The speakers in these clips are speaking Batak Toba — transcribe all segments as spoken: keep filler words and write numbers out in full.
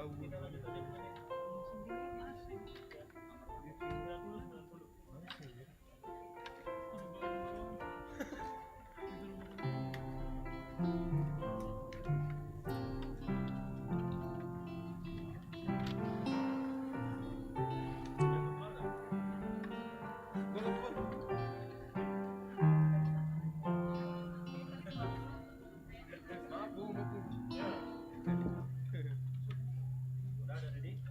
Udah ada, Dedi?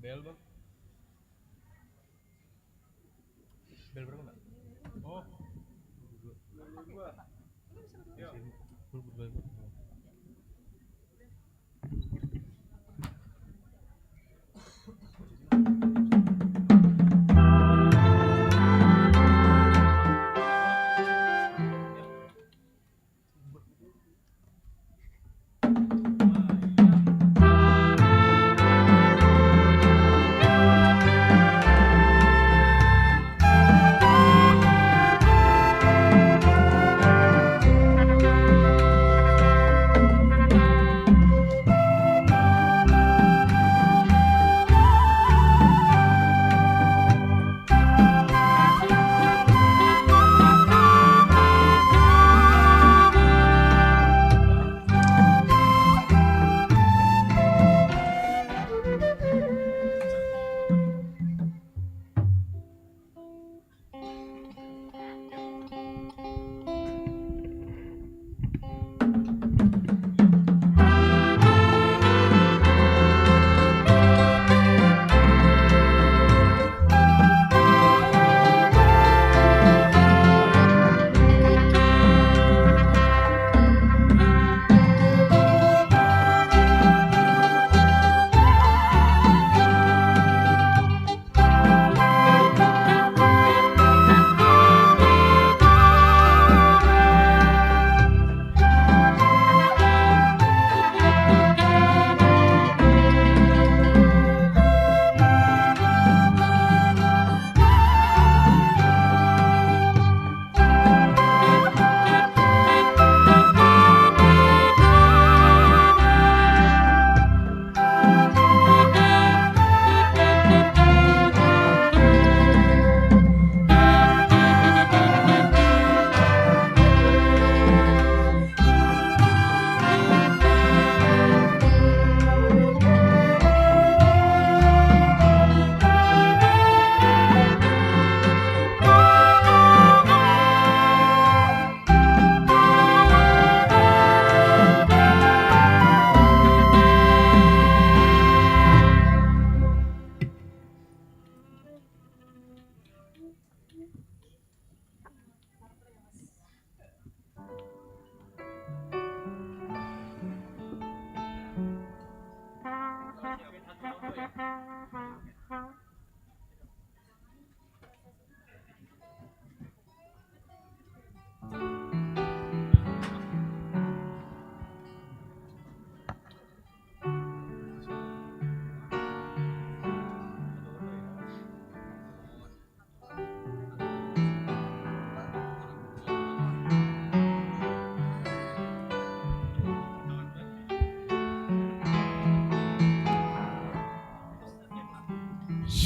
Bel, Bang. Bel berapa, Mbak? Oh. Dua. Iya.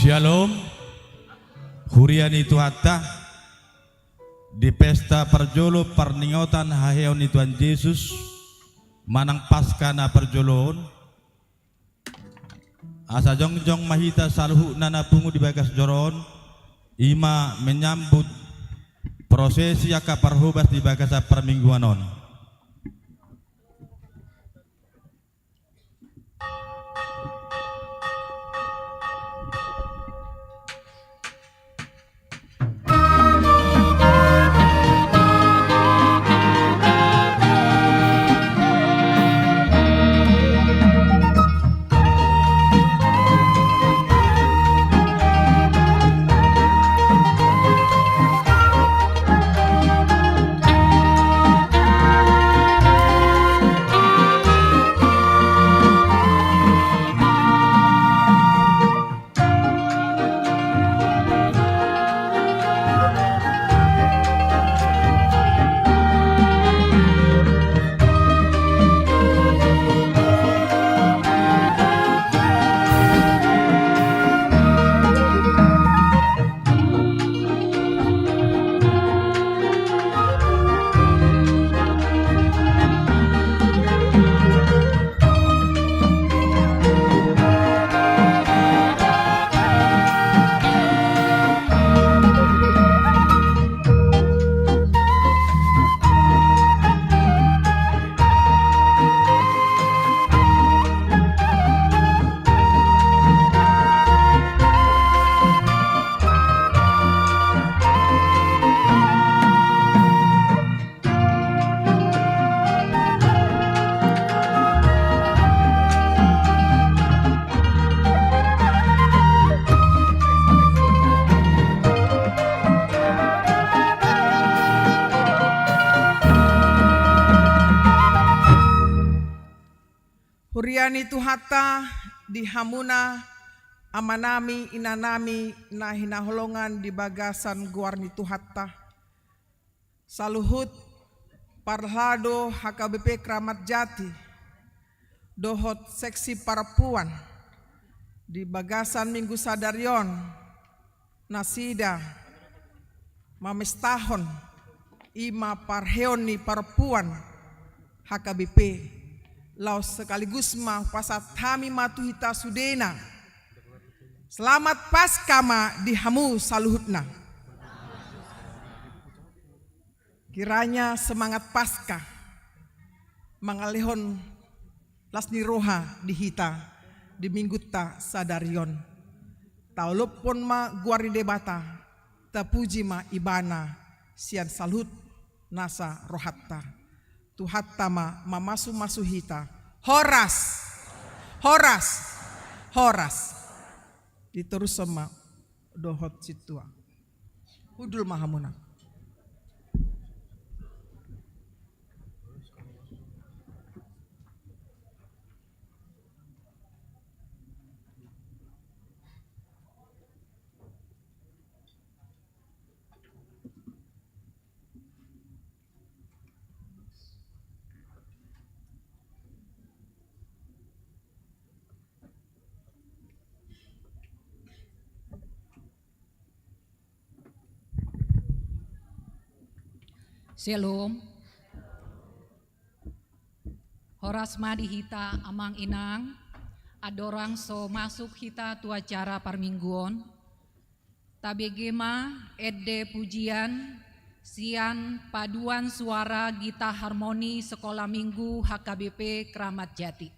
Syalom. Huria ni Tuhanta, di pesta parjolo parningotan haheheon ni Tuhan Jesus manang Paskah na parjolo on, asa jongjong ma hita saluhutna na pungu di bagas joro on, i ma menyambut prosesi angka parhobas di bagasan parmingguan on. Hira ni Tuhanta di hamuna, amanami, inanami, na hinaholongan di bagasan goar ni Tuhanta. Saluhut parhalado H K B P Kramat Jati, dohot seksi parompuan di bagasan minggu sadari on, nasida mamestahon, i ma parheon ni parompuan H K B P, laos sekaligus ma pasahat hami ma tu hita sudena. Selamat Paskah ma di hamu saluhutna. Kiranya semangat Paskah mangalehon las ni roha di hita di minggunta sadari on. Taolophon ma goar ni Debata, tapuji ma Ibana sian saluhut nasa rohanta. Tuhanta ma mamasumasu hita. Horas, horas, horas. Ditorushon ma dohot sintua. Hundul ma hamuna. Syalom. Horas ma di hita amang inang. Andorang so masuk hita tu acara parmingguon, tabege ma ende pujian sian paduan suara gita harmoni Sekolah Minggu H K B P Kramat Jati.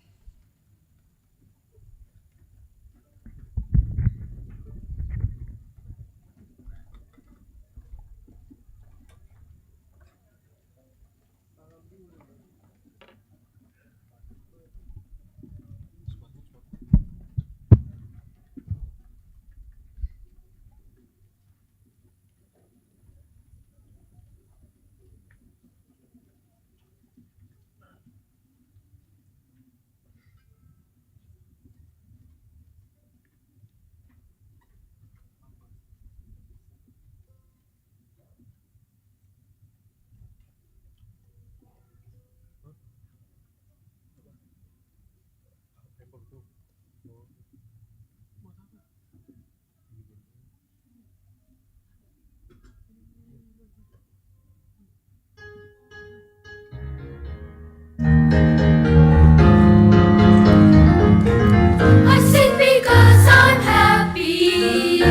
I sing because I'm happy.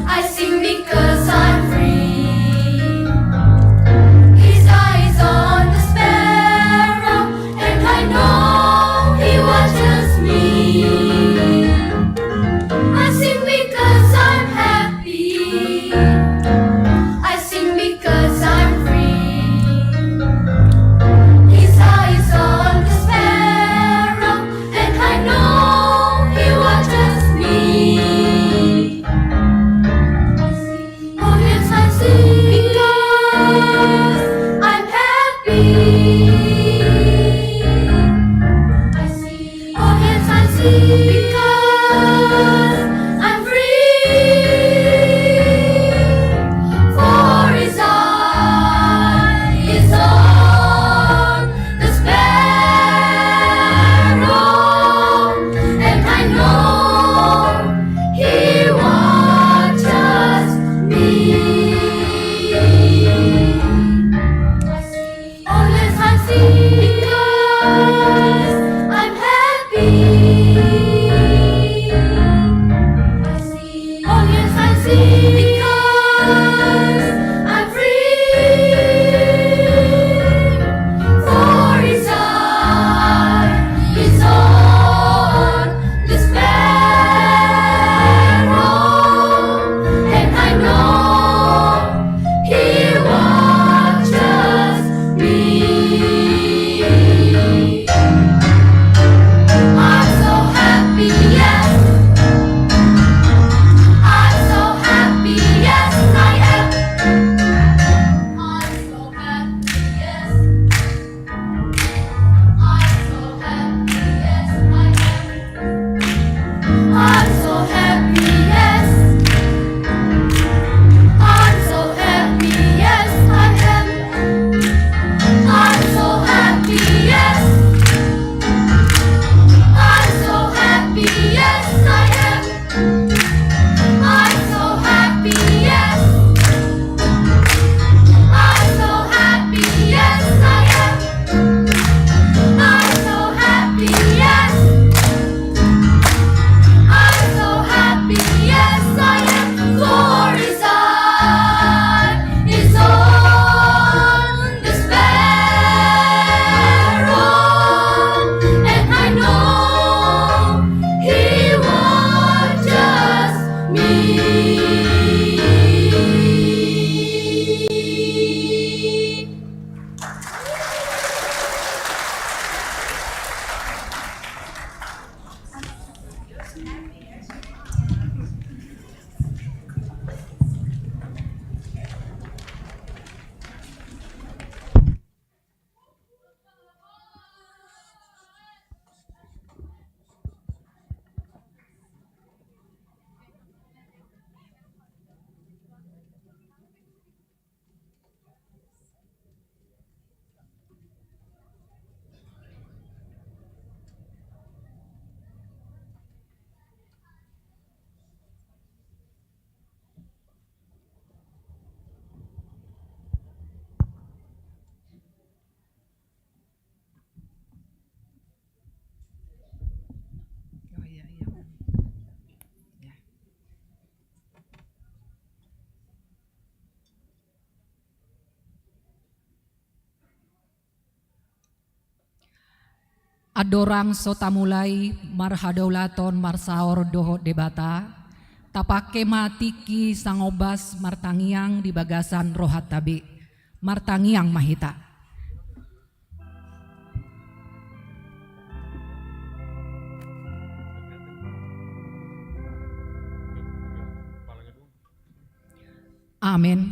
I sing because I'm free. His eyes on the sparrow, and I know he watches me. I sing Andorang so tamulai marhadaulaton marsaor dohot Debata, tapangke ma tingki sangombas martangiang di bagasan rohanta be. Martangiang ma hita. Amen.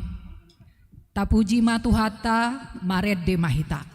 Tapuji ma Tuhanta, marende ma hita.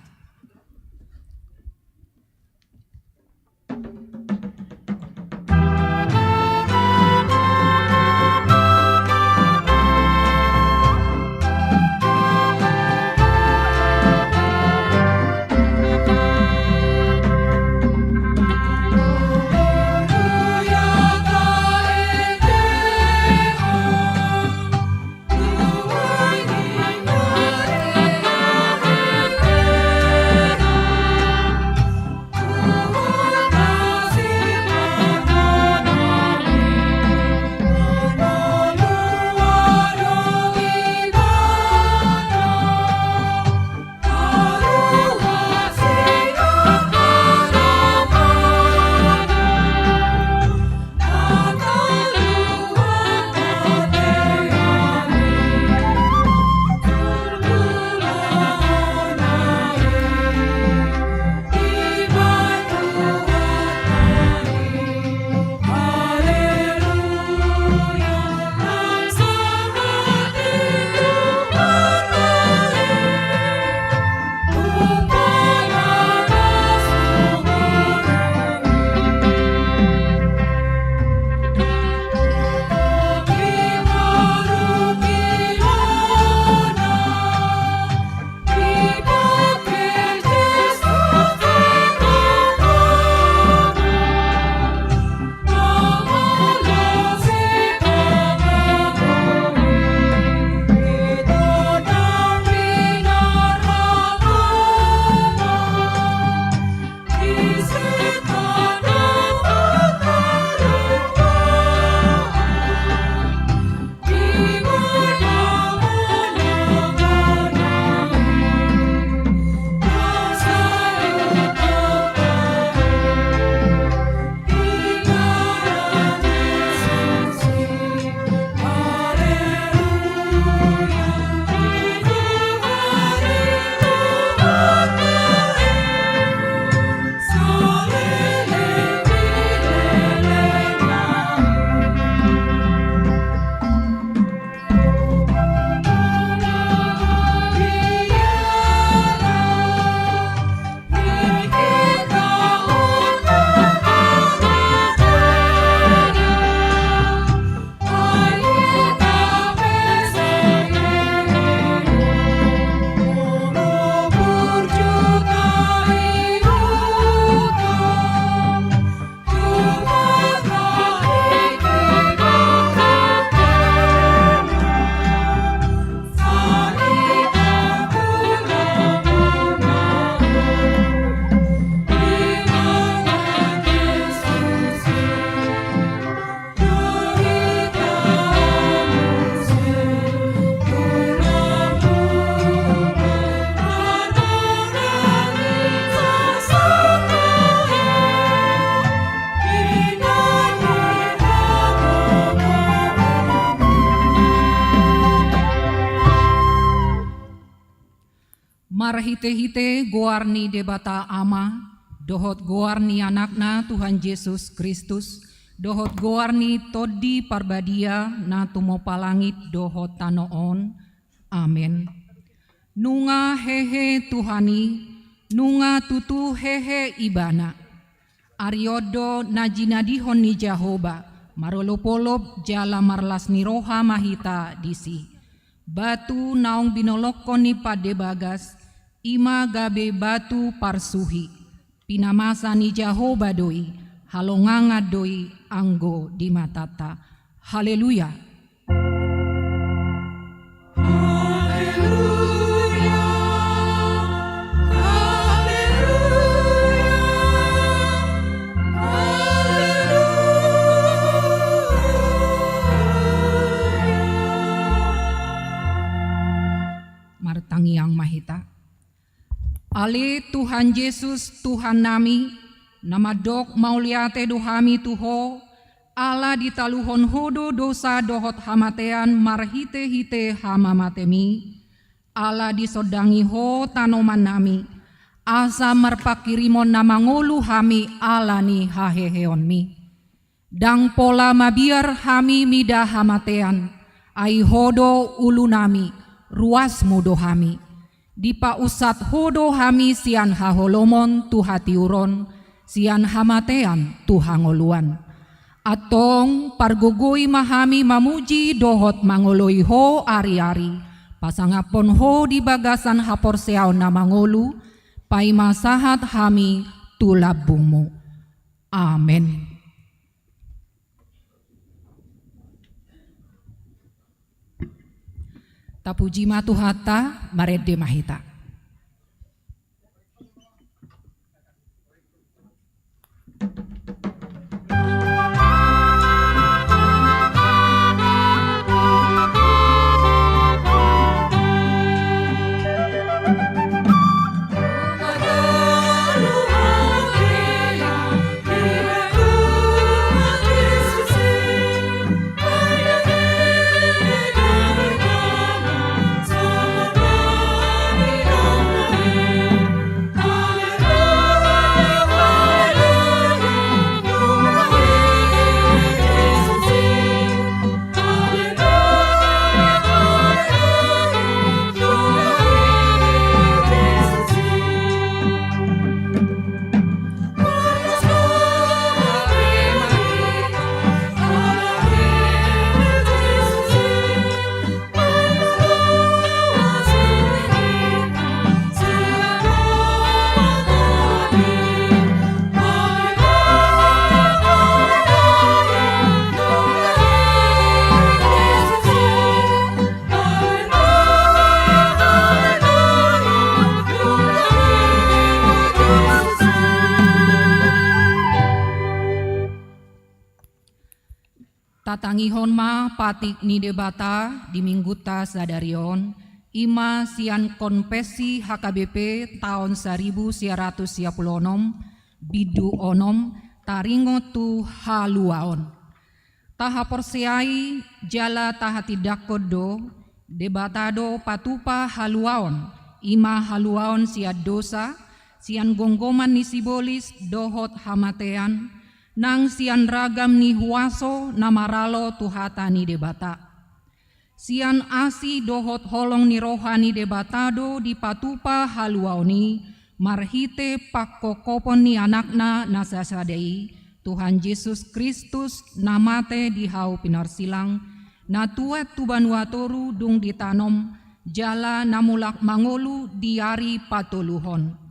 Marhitehite goar ni Debata Ama, dohot goar ni Anakna Tuhan Jesus Kristus, dohot goar ni Tondi Parbadia na tumompa langit dohot tano on. Amen. Nunga hehe Tuhan i, nunga tutu hehe Ibana. Ari on do na jinadihon ni Jahowa, marolopolop jala marlas ni roha ma hita disi. Batu naung binolongkon ni pande bagas, i ma gabe batu parsuhi. Pinamasa ni Jahowa do i, halongangan do i anggo di matanta. Haleluya. Haleluya, haleluya, haleluya. Martangiang ma hita. Ale Tuhan Jesus, Tuhan nami, Na mandok mauliate do hami tu Ho, ala ditaluhon Ho do dosa dohot hamatean marhite-hite hamamatemi, ala disondangi Ho tanomannami, asa marpanghirimon na mangolu hami ala ni haheheonmi. Ndang pola mabiar hami mida hamatean, ai Ho do ulunami, ruasmu do hami. Dipaunsat Ho do hami sian haholomon tu hatiuron, sian hamatean tu hangoluan. Antong pargogoi ma hami mamuji dohot mangoloi Ho ari-ari, pasangaphon Ho di bagasan haporseaon na mangolu, paima sahat hami tu lambungmu. Amen. Tapuji ma Tuhanta, marende ma hita. Tatangihon ma patik ni Debata di Minggunta sadari on, i ma sian Konfessi H K B P taon saribu sia ratus sia pulu onom, bindu onom, taringot tu haluaon. Tahaporseai jala tahatindangkon do, Debata do patupa haluaon, i ma haluaon sian dosa, sian gomgoman ni sibolis dohot hamatean, nang sian ragam ni huaso na maralo tu hata ni Debata. Sian asi dohot holong ni roha ni Debata do dipatupa haluaon i, marhite pangkophopon ni Anakna na sasada i, Tuhan Jesus Kristus, na mate di hau pinarsilang, na tuat tu banua toru dung ditanom, jala na mulak mangolu di ari patoluhon.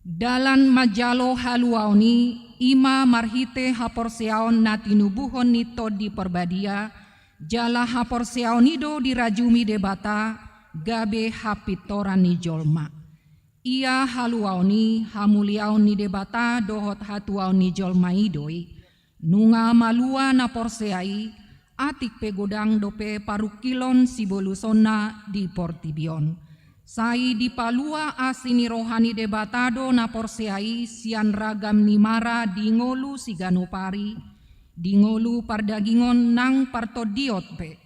Dalan manjalo haluaon i, i ma marhite haporseaon na tinubuhon ni Tondi Parbadia, jala haporseaon i do dirajumi Debata, gabe hapintoran ni jolma. Ia haluaon i, hamuliaon ni Debata dohot hatuaon ni jolma i do i. Nunga malua na porsea i, atik pe godang dope parungkilon sibolusonna di portibi on. Sai dipalua asi ni roha ni Debata do na porsea i sian ragam ni mara di ngolu siganup ari, di ngolu pardagingon nang partondion pe,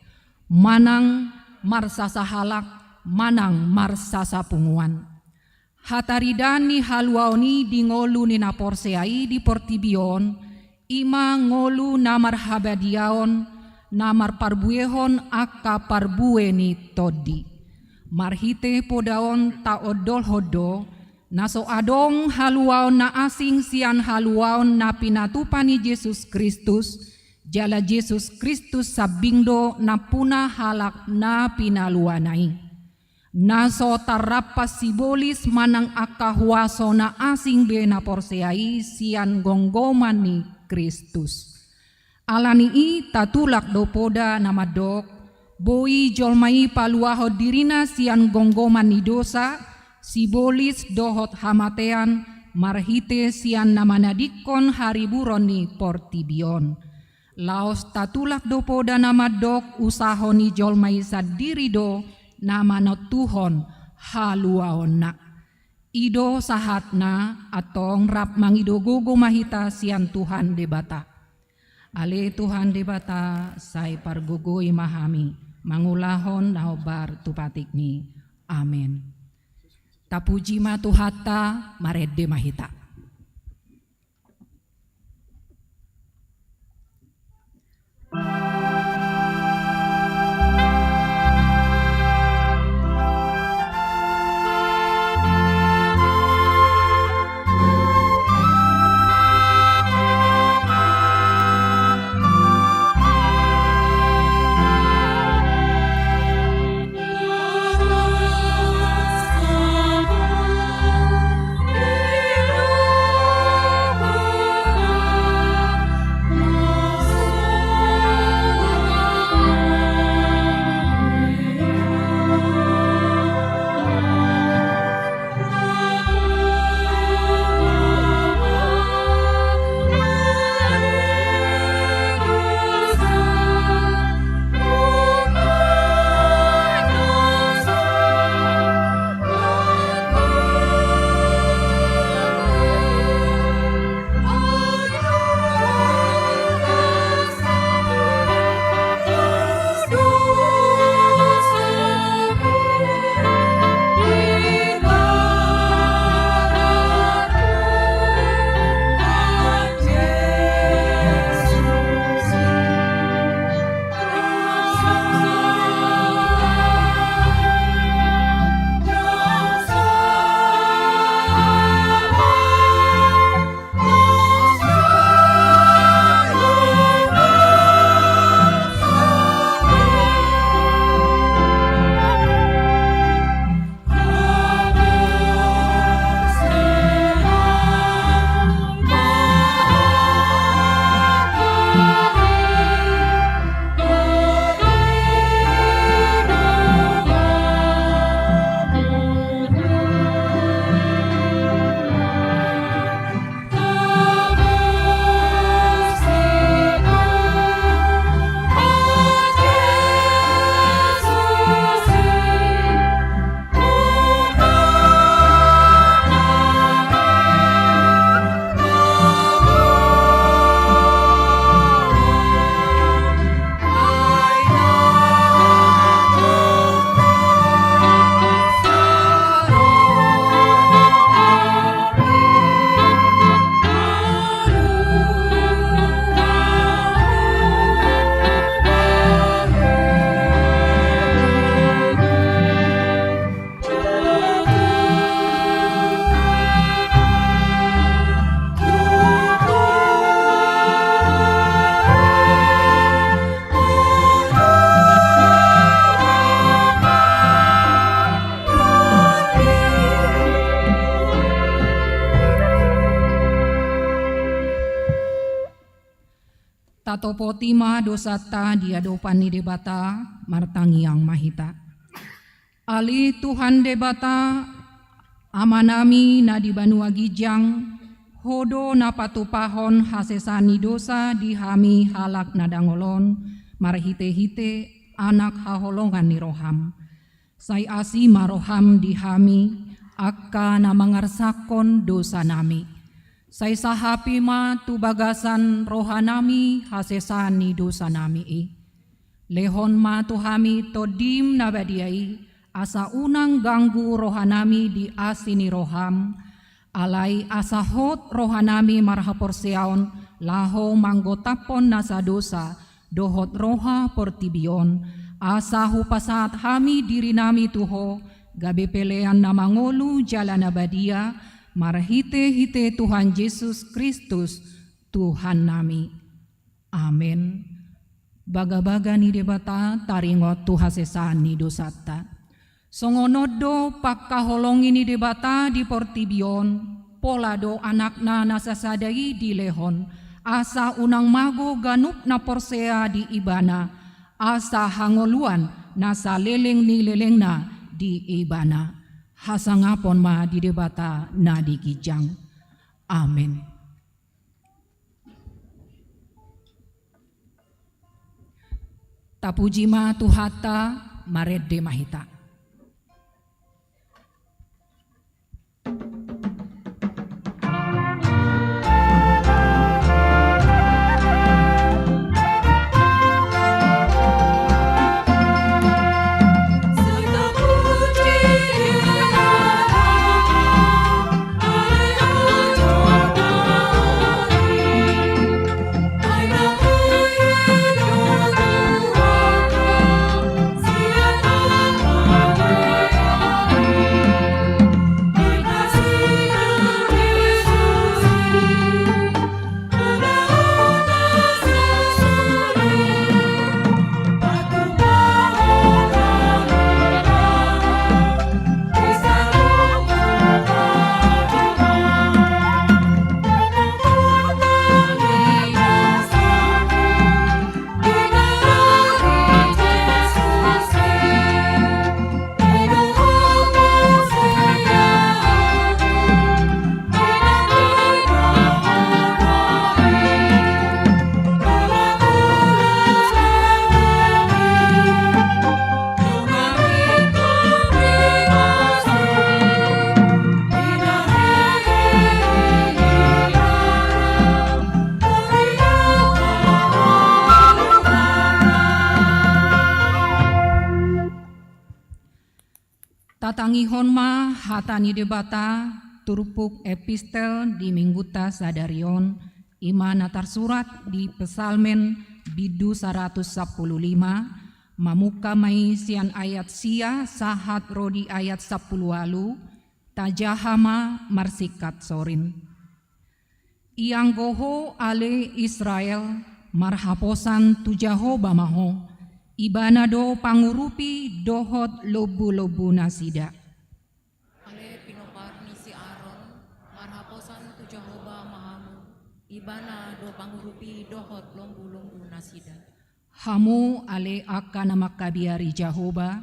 manang marsasahalak, manang marsasapunguan. Hataridaan ni haluaon i di ngolu ni na porsea i di portibi on, i ma ngolu na marhabadiaon, na marparbuehon angka parbue ni Tondi. Marhite poda on taondolhon do, na so adong haluaon na asing sian haluaon na pinatupa ni Jesus Kristus, jala Jesus Kristus sambing do nampuna halak na pinaluana i. Na so tarrampas sibolis manang angka huaso na asing be na porsea i sian gomgoman ni Kristus. Ala ni i tatulak do poda na mandok, boi jolma i paluahon dirina sian gomgoman ni dosa, sibolis dohot hamatean, marhite sian na manadingkon hariburon ni portibi on. Laos tatulak do poda na mandok usaho ni jolma i sandiri do na manontuhon haluaonna. I do sahatna, antong rap mangido gogo ma hita sian Tuhan Debata. Ale Tuhan Debata, sai pargogoi ma hami mangulahon na hombar tu patikMi. Amen. Tapuji ma Tuhanta, marende ma hita. Tatopoti ma dosanta di adopan ni Debata, martangiang ma hita. Ale Tuhan Debata, Amanami na di banua ginjang, Ho do na patupahon hasesaan ni dosa di hami halak na dangol on, marhitehite Anak haholongan ni roham. Sai asi ma roham di hami, angka na mangarsahon dosanami. Sai sahapi ma tu bagasan rohanami hasesaan ni dosanami i. Lehon ma tu hami Tondim na badia i, asa unang ganggu rohanami di asi ni roham, alai asa hot rohanami marhaporseaon laho manggotaphon nasa dosa dohot roha portibi on, asa hupasahat hami dirinami tu Ho, gabe pelean na mangolu jala na badia, marhitehite Tuhan Jesus Kristus, Tuhannami. Amen. Bagabaga ni Debata taringot tu hasesaan ni dosanta. Songon on do pangkaholongi ni Debata di portibi on, pola do Anakna na sasada i dilehon, asa unang mago ganup na porsea di Ibana, asa hangoluan na saleleng ni lelengna di Ibana. Hasangapon ma di Debata na di ginjang. Amen. Tapuji ma Tuhanta, marende ma hita. Tatangihon ma hata ni Debata, turpuk epistel di minggunta sadari on, i ma na tarsurat di Psalmen bindu saratus sampulu lima, mamungka ma i sian ayat sia sahat ro di ayat sampulu ualu, tajaha ma marsingkat sorin. Ianggo ho ale Israel, marhaposan tu Jahowa ma ho, Ibana do pangurupi dohot lombu-lombu nasida. Ale pinompar ni si Aron, marhaposan tu Jahowa ma hamu, Ibana do pangurupi dohot lombu-lombu nasida. Hamu ale angka na mangkabiari Jahowa,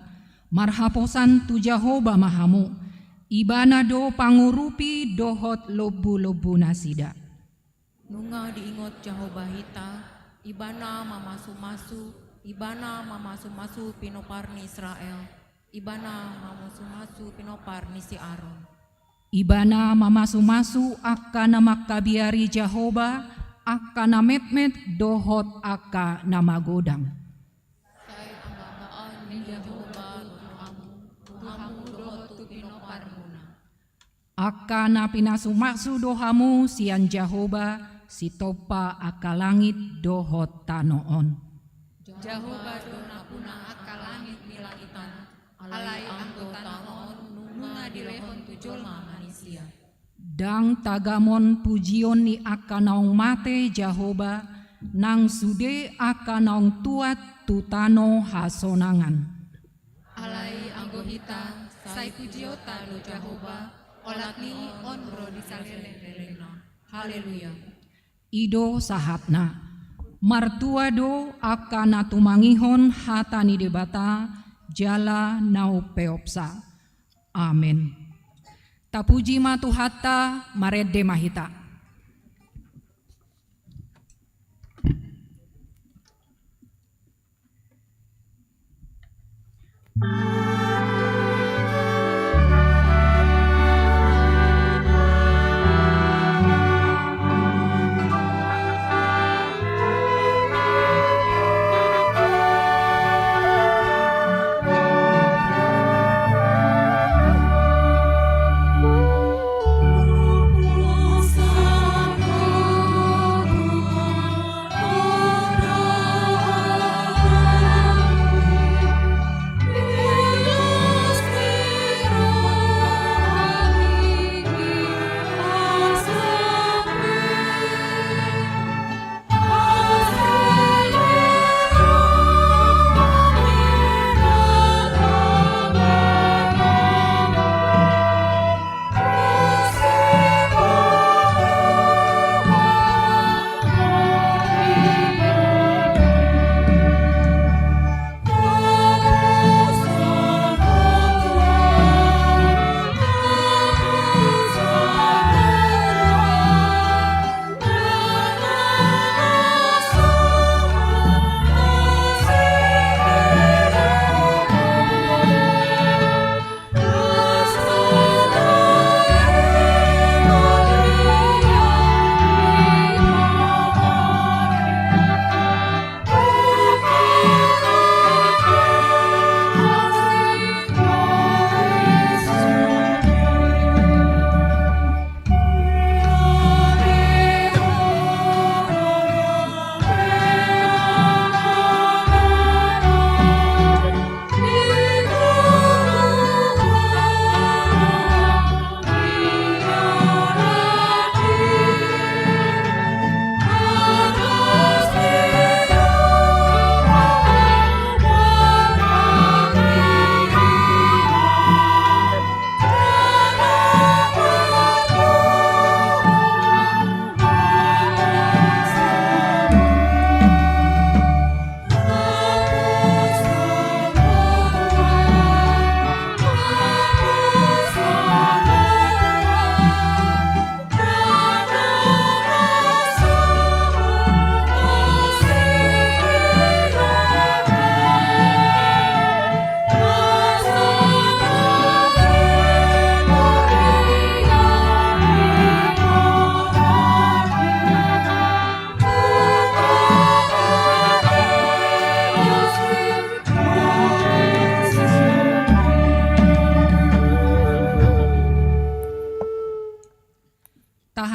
marhaposan tu Jahowa ma hamu, Ibana do pangurupi dohot lombu-lombu nasida. Nunga diingot Jahowa hita, Ibana mamasu-masu, Ibana mamasu-masu pinompar ni Israel, Ibana mamasu-masu pinompar ni si Aron. Ibana mamasu-masu angka na mangkabiari Jahowa, angka na metmet dohot angka na magodang. Sai angka angka on ni Jahowa tu hamu, tu hamu dohot tu pinomparmuna. Angka na pinasu-masu do hamu sian Jahowa, sitompa angka langit dohot tano on. Jahowa do nampuna angka langit ni langitan, alai anggo tano on nunga dilehon tu jolma manisia. Ndang tagamon pujion ni angka naung mate Jahowa, nang sude angka naung tuat tu tano hasonangan. Alai anggo hita, sai pujionta do Jahowa, olat ni on ro di saleleng-lelengna. Haleluya. I do sahatna. Martua do angka na tumangihon hata ni Debata, jala na umpeopsa. Amen. Tapuji ma Tuhanta, marende ma hita.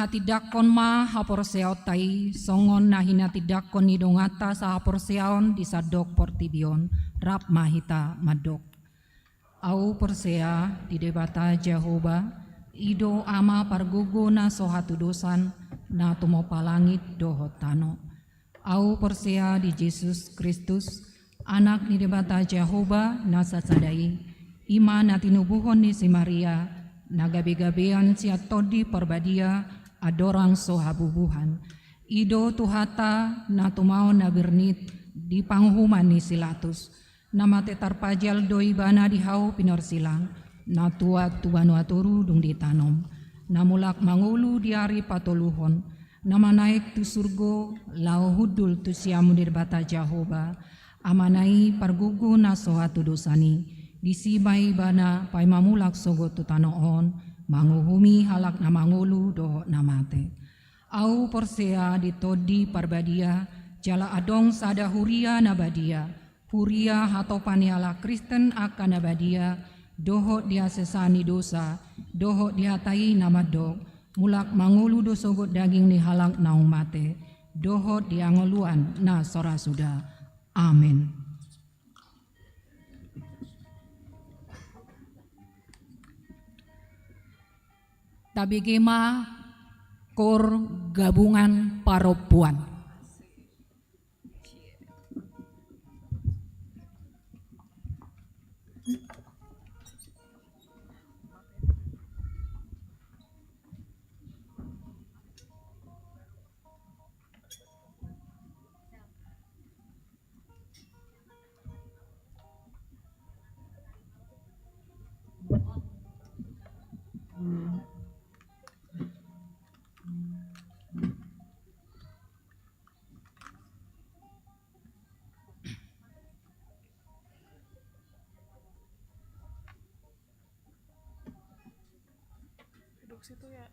Tindanghon ma haporseaonta i songon na hinatindanghon ni donganta sahaporseaon di sandok portibi on. Rap ma hita mandok. Ahu porsea di Debata Jahowa, i do Ama pargogo na so hatudosan, na tumompa langit dohot tano. Ahu porsea di Jesus Kristus, Anak ni Debata Jahowa na sasada i, i ma na tinubuhon ni si Maria, na gabegabean sian Tondi Parbadia, andorang so habubuhan. I do Tuhanta na tumaon na bernit di panguhuman ni si Latus. Na mate tarpajal do Ibana di hau pinorsilang, na tuat tu banua toru dung ditanom, na mulak mangolu di ari patoluhon, na manaek tu surgo laho hundul tu siamun ni Debata Jahowa, Amana i pargogo na so hatudosan i. Disi ma Ibana paima mulak sogot tu tano on, manguhumi halak na mangolu dohot na mate. Ahu porsea di Tondi Parbadia, jala adong sada huria na badia, huria hatopan ni halak Kristen angka na badia, dohot di hasesaan ni dosa, dohot di hata i na mandok, mulak mangolu do sogot daging ni halak naung mate, dohot di hangoluan na so ra suda. Amen. Tabege ma kor gabungan parompuan. Duduk situ ya.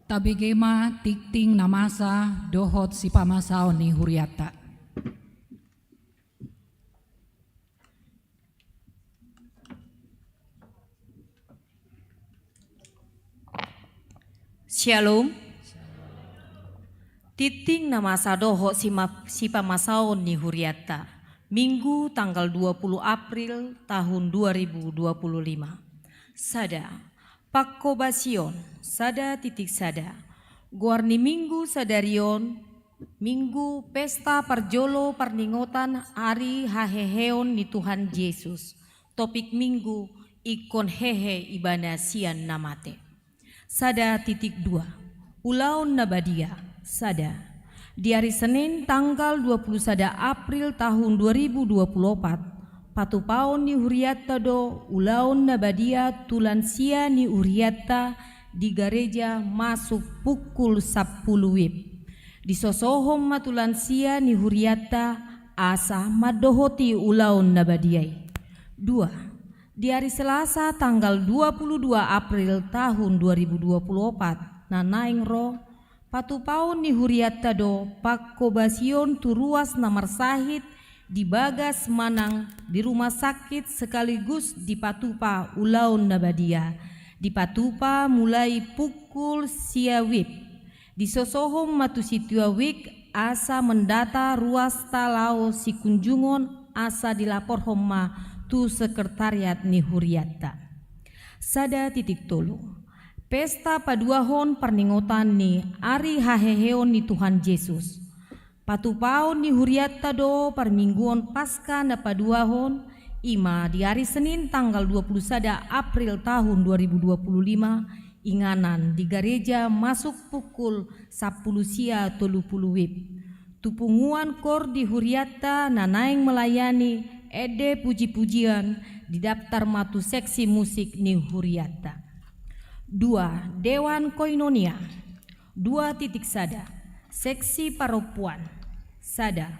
Tabege ma tingting na masa dohot sipamasaon ni hurianta. Syalom. Tingting na masa dohot sima-, sipamasaon ni hurianta. Minggu tanggal dua puluh April tahun dua ribu dua puluh lima. Sada. Pangkobasion, sada titik sada. Goar ni Minggu sadari on, Minggu pesta parjolo parningotan ari haheheon ni Tuhan Jesus. Topik Minggu, ingkon hehe Ibana sian na mate. Sada titik dua. Ulaon na badia, sada. Di ari Senin tanggal dua puluh sada April tahun dua ribu dua puluh opat, patupaon ni hurianta do ulaon na badia tu lansia ni hurianta di gareja masuk pukul sampulu wib. Disosohon ma tu lansia ni hurianta asa mandohoti ulaon na badia i. Dua. Di ari Selasa tanggal dua puluh dua April tahun dua ribu dua puluh opat na naeng ro, patupaon ni hurianta do pangkobasion tu ruas na marsahit di bagas manang di rumah sakit sekaligus dipatupa ulaon na badia. Dipatupa mulai pukul sia wib. Disosohon ma tu situa wib asa mendata ruasta laho sikunjungon asa dilaporhon ma tu sekretariat ni hurianta. Sada titik tolu. Pesta paduahon parningotan ni ari haheheon ni Tuhan Jesus. Patupaon ni hurianta do parmingguon Paska na paduahon, i ma di ari Senin tanggal dua puluh sada April tahun dua ribu dua puluh lima, inganan di gareja masuk pukul sampulu sia tolu pulu wib. Tu punguan kor di hurianta na naeng melayani ende puji-pujian didaftar ma tu seksi musik ni hurianta. Dua, Dewan Koinonia. Dua titik sada. Seksi parompuan. Sada.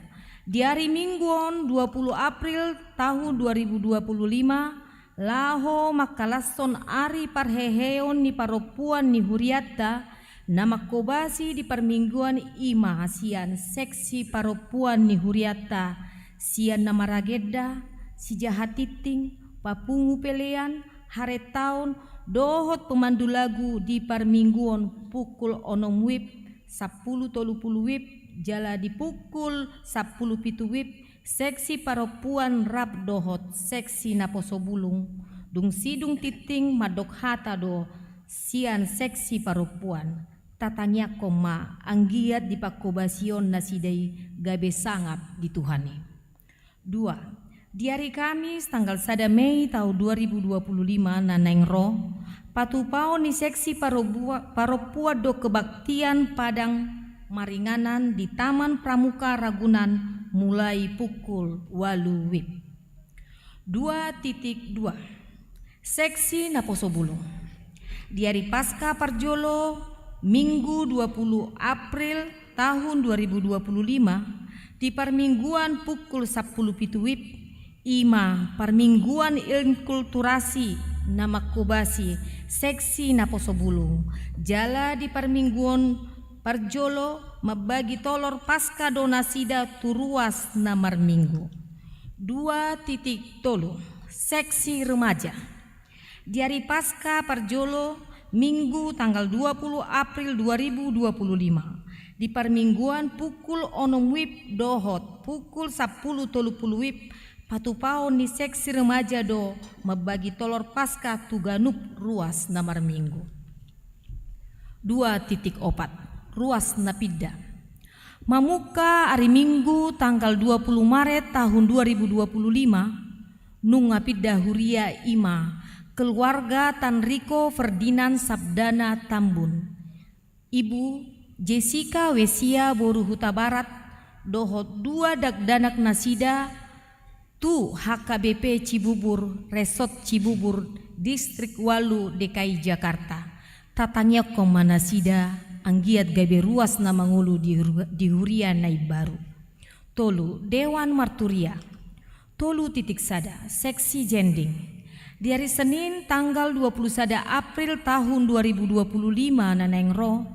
Di ari Minggu on dua puluh April tahun dua ribu dua puluh lima, laho mangkalashon ari parheheon ni parompuan ni hurianta, na mangkobasi di parmingguon i ma sian seksi parompuan ni hurianta, sian na maragenda, sijaha tingting, papungu pelean, harentaon, dohot pemandu lagu di parmingguon pukul onom wib, sampulu tolu pulu wib, jala di pukul sampulu pitu wib, seksi parompuan rap dohot seksi naposo bulung, dung sidung tingting mandok hata do sian seksi parompuan. Tatangiangkon ma anggiat di pangkobasion nasida i gabe sangap di Tuhan i. Dua. Di ari Kamis tanggal sada Mei tahun dua ribu dua puluh lima na naeng ro, patupaon ni seksi parompuan do kebaktian Padang maringanan di Taman Pramuka Ragunan mulai pukul ualu wib. Dua titik dua. Seksi naposo bulung. Di ari Paska parjolo, Minggu dua puluh April tahun dua ribu dua puluh lima, di parmingguan pukul sampulu pitu wib, i ma parmingguan inkulturasi na mangkobasi seksi naposo bulung, jala di parmingguon parjolo mambagi tolor Paska do nasida tu ruas na marminggu. Dua titik tolu. Seksi remaja. Di ari Paska parjolo, Minggu tanggal dua puluh April dua ribu dua puluh lima, di parmingguan pukul onom wib dohot pukul sampulu tolu pulu wib, patupaon ni seksi remaja do mambagi tolor Paska tu ganup ruas na marminggu. Dua titik opat. Ruas na pinda. Mamungka ari Minggu tanggal dua puluh Maret tahun dua ribu dua puluh lima, nunga pinda huria i ma keluarga Tanriko Ferdinand Sabdana Tambun, Ibu Jessica Wesia boru Hutabarat, dohot dua dakdanak nasida tu H K B P Cibubur, Resort Cibubur, Distrik ualu D K I Jakarta. Tatangiangkon ma nasida anggiat gabe ruas na mangolu di hur-, di huria na imbaru. Tolu, Dewan Marturia. Tolu titik sada, seksi jending. Di ari Senin tanggal dua puluh sada April tahun dua ribu dua puluh lima na naeng ro,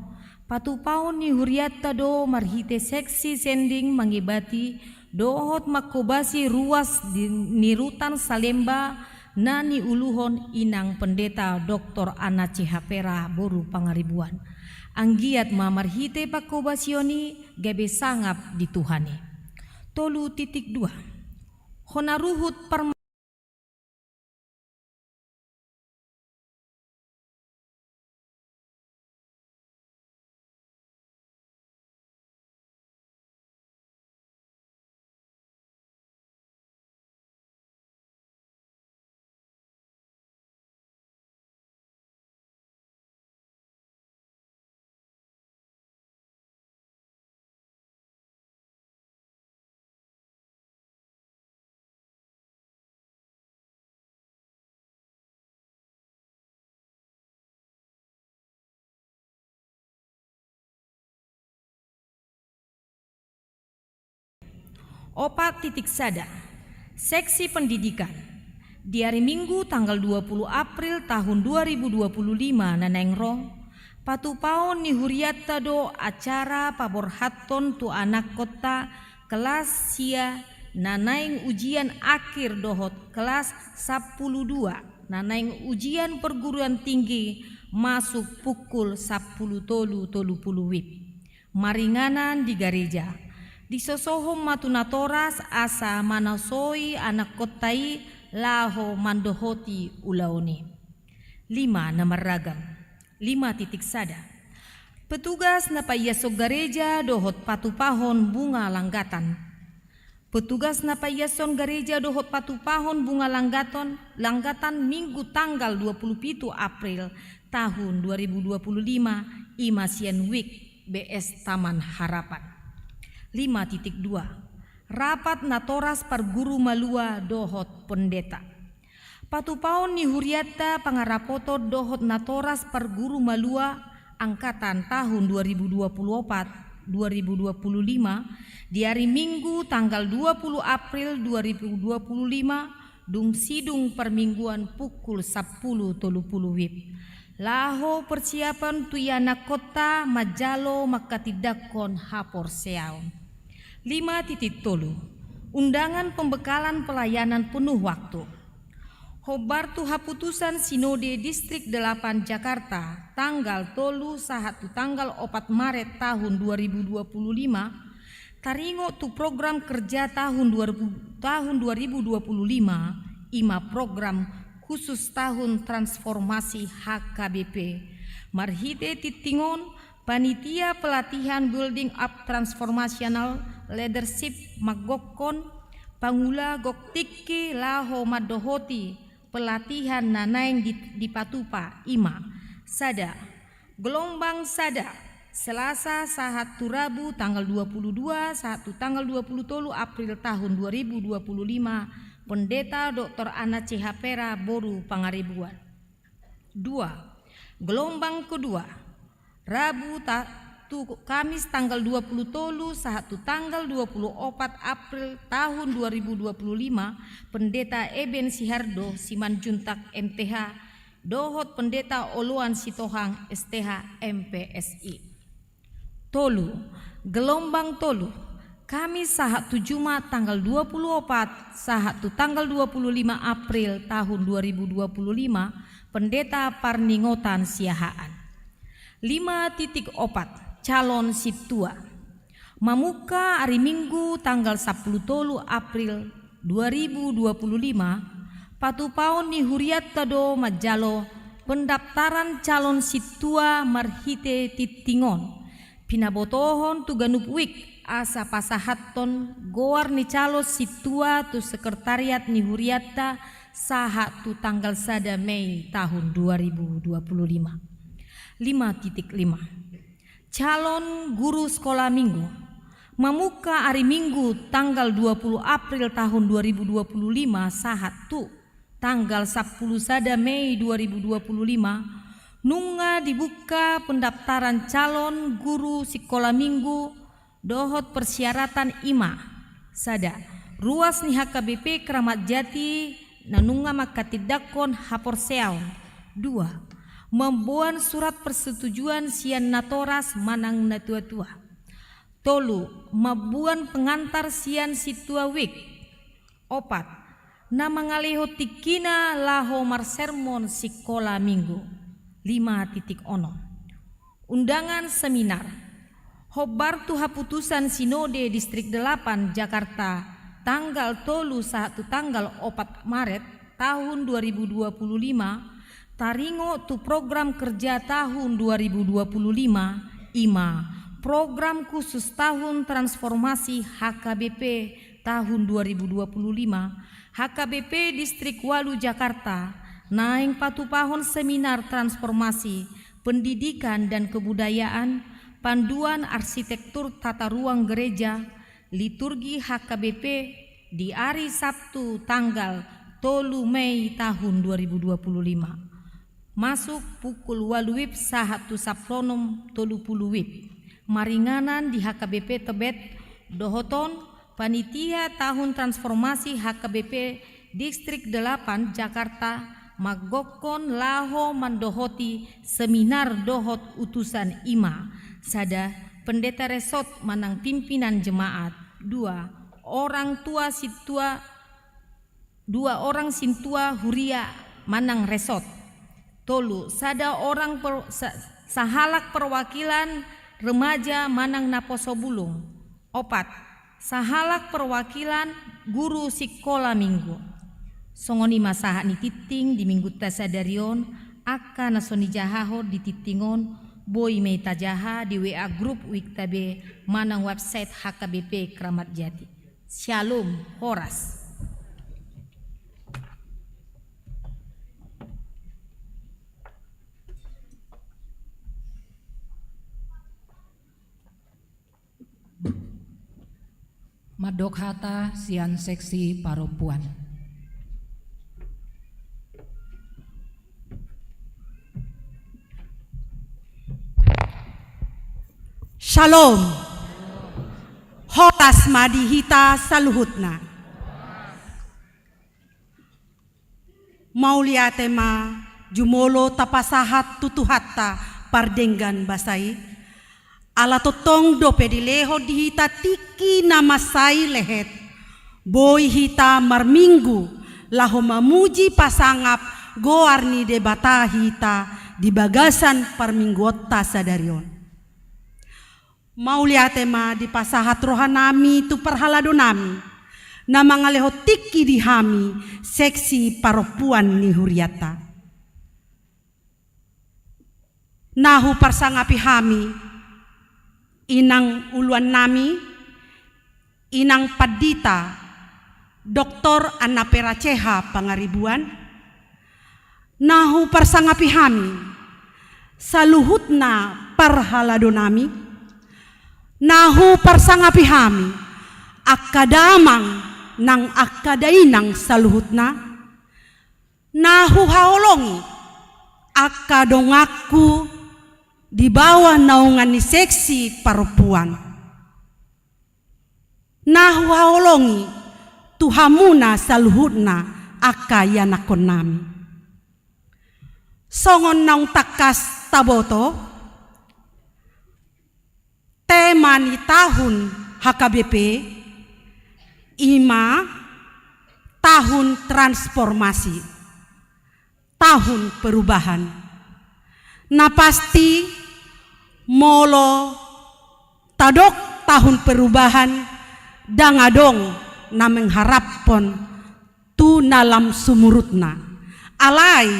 Patupaon ni hurianta do marhite seksi sending mangibati dohot mangkobasi ruas di, ni rutan Salemba na niuluhon inang pendeta doktor Anna Cehapera boru Pangaribuan. Anggiat ma marhite pangkobasion i gabe sangap di Tuhan i. Tolu titik dua. Hona ruhut par Opat titik sada. Seksi pendidikan. Di ari Minggu tanggal dua puluh April tahun dua ribu dua puluh lima na naeng ro, patupaon ni hurianta do acara paborhathon tu anakkonta kelas sia na naeng ujian akhir dohot kelas sampulu dua na naeng ujian perguruan tinggi masuk pukul sampulu tolu tolu pulu WIB. Maringanan di gareja. Disosohon ma tu natoras asa manasoi anakkonta i laho mandohoti ulaon i. Lima na marragam. Lima titik sada. Petugas na paiashon gareja dohot patupahon bunga langgatan. Petugas na paiashon gareja dohot patupahon bunga langgaton, langgatan Minggu tanggal dua puluh pitu April tahun dua ribu dua puluh lima, i ma sian WIK B S Taman Harapan. Lima titik dua. Rapat natoras parguru malua dohot pendeta. Patupaon ni hurianta pangarapoton dohot natoras parguru malua angkatan tahun dua ribu dua puluh opat dua ribu dua puluh lima di ari Minggu tanggal dua puluh April dua ribu dua puluh lima, dung sidung parmingguan pukul sampulu tolu pulu WIB. Laho persiapan tu ianakkonta manjalo mangkatindangkon haporseaon. Lima titik tolu. Undangan pembekalan pelayanan penuh waktu. Hombar tu haputusan Sinode Distrik Delapan Jakarta tanggal tolu sahat tu tanggal opat Maret tahun dua ribu dua puluh lima, taringot tu program kerja tahun dua ribu, tahun dua ribu dua puluh lima, i ma program khusus tahun transformasi H K B P. Marhite tintingon, panitia pelatihan Building Up Transformational Leadership manggokhon pangula gok tingki laho mandohoti pelatihan na naeng di, dipatupa, i ma: sada, gelombang sada, Selasa sahat tu Rabu tanggal dua puluh dua sahat tu tanggal dua puluh tolu April tahun dua ribu dua puluh lima, Pendeta Doktor Anna Cehapera boru Pangaribuan. Dua, gelombang kedua, Rabu ta-, tu Kamis tanggal dua puluh tolu sahat tu tanggal dua puluh opat April tahun dua ribu dua puluh lima, Pendeta Eben Sihardo Simanjuntak M T H, dohot Pendeta Oloan Sitohang S T H M P S I. Tolu, gelombang tolu, Kamis sahat tu Jumat tanggal dua puluh opat sahat tu tanggal dua puluh lima April tahun dua ribu dua puluh lima, Pendeta Parningotan Siahaan. Lima titik opat, calon sintua. Mamungka ari Minggu tanggal sampulu tolu April dua ribu dua puluh lima, patupaon ni hurianta do manjalo pendaftaran calon sintua marhite tintingon. Pinabotohon tu ganup WIK asa pasahathon goar ni calon sintua tu sekretariat ni hurianta sahat tu tanggal sada Mei tahun dua ribu dua puluh lima. Lima titik lima. Calon guru sekolah minggu. Mamungka ari Minggu tanggal dua puluh April tahun dua ribu dua puluh lima sahat tu tanggal sampulu sada Mei dua ribu dua puluh lima, nunga dibuka pendaftaran calon guru sikola minggu dohot persyaratan, i ma: sada, ruas ni H K B P Keramat Jati na nunga mangkatindangkon haporseaon. Dua, Mamboan surat persetujuan sian natoras manang natuatua. Tolu, mamboan pengantar sian sintua wijk. Opat, na mangalehon tingkina laho marsermon sikola minggu. Lima titik onom. Undangan seminar. Hombar tu haputusan Sinode Distrik Delapan Jakarta tanggal tolu sahat tu tanggal opat Maret tahun dua ribu dua puluh lima, taringot tu program kerja tahun dua ribu dua puluh lima, i ma program khusus tahun transformasi H K B P tahun dua ribu dua puluh lima, H K B P Distrik Walu Jakarta naeng patupahon seminar transformasi pendidikan dan kebudayaan, panduan arsitektur tata ruang gereja, liturgi H K B P di ari Sabtu tanggal tolu Mei tahun dua ribu dua puluh lima. Masuk pukul walu wib sahat tu sampulu onom tolu pulu wib. Maringanan di H K B P Tebet, dohot on panitia tahun transformasi H K B P Distrik Delapan Jakarta manggokkon laho mandohoti seminar dohot utusan, i ma sada pendeta resort manang pimpinan jemaat, dua orang tua sintua, dua orang sintua huria manang resort, tolu sada orang per-, sa-, sahalak perwakilan remaja manang naposo bulung, opat sahalak perwakilan guru sikola minggu. Songon i ma sahat ni tingting di minggunta sadari on. Angka na so nijahahon di tingting on boi ma i tajaha di W A grup wijk ta be manang website H K B P Kramat Jati. Syalom, horas. Mandok hata sian seksi parompuan. Syalom. Horas ma di hita saluhutna. Mauliate ma jumolo tapasahat tu Tuhanta pardenggan basa i. Ala tongtong dope dilehon di hita tingki na mansai lehet, boi hita marminggu laho mamuji pasangap goar ni Debata hita di bagasan parmingguonta sadari on. Mauliate ma dipasahat rohanami tu parhaladonami, na mangalehon tingki di hami seksi parompuan ni hurianta. Na huparsangapi hami, inang uluannami, Inang Pandita Doktor Anna Peraceha Pangaribuan, na huparsangapi hami, saluhutna parhaladonami, na huparsangapi hami, angka damang nang angka dainang saluhutna, na huhaholongi, angka donganku di bawah naungan ni seksi parompuan. Na huhaholongi tu hamuna saluhutna angka ianakkonnami. Songon naung tangkas taboto, tema ni tahun H K B P i ma tahun transformasi, tahun perubahan. Na pasti, molo tadok tahun perubahan, ndang adong na mengharaphon tu na lam sumurutna. Alai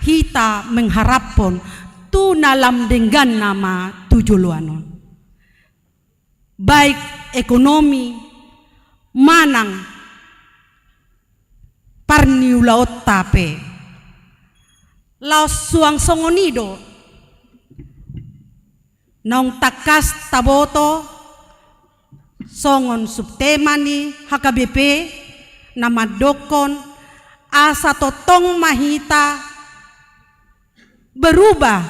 hita mengharaphon tu na lam dengganna ma tu joloan on. Baik ekonomi manang parniulaonta pe. Laos suang songon i do naung tangkas taboto songon subtema ni H K B P na mandokkon asa tongtong ma hita berubah,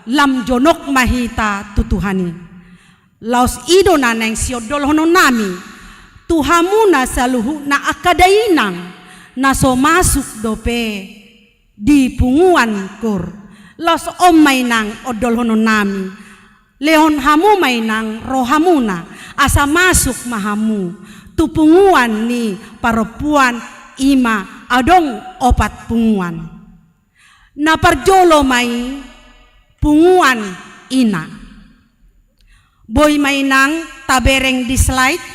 lam jonok ma hita tu Tuhan i. Laos i do na naeng siondolhononnami tu hamuna saluhutna angka dainang na so masuk dope di punguan kur, Laos on ma inang ondolhononnami, lehon hamu ma inang rohamuna, asa masuk ma hamu tu punguan ni parompuan, i ma adong opat punguan. Na parjolo ma i punguan ina. Boi ma inang tabereng di slide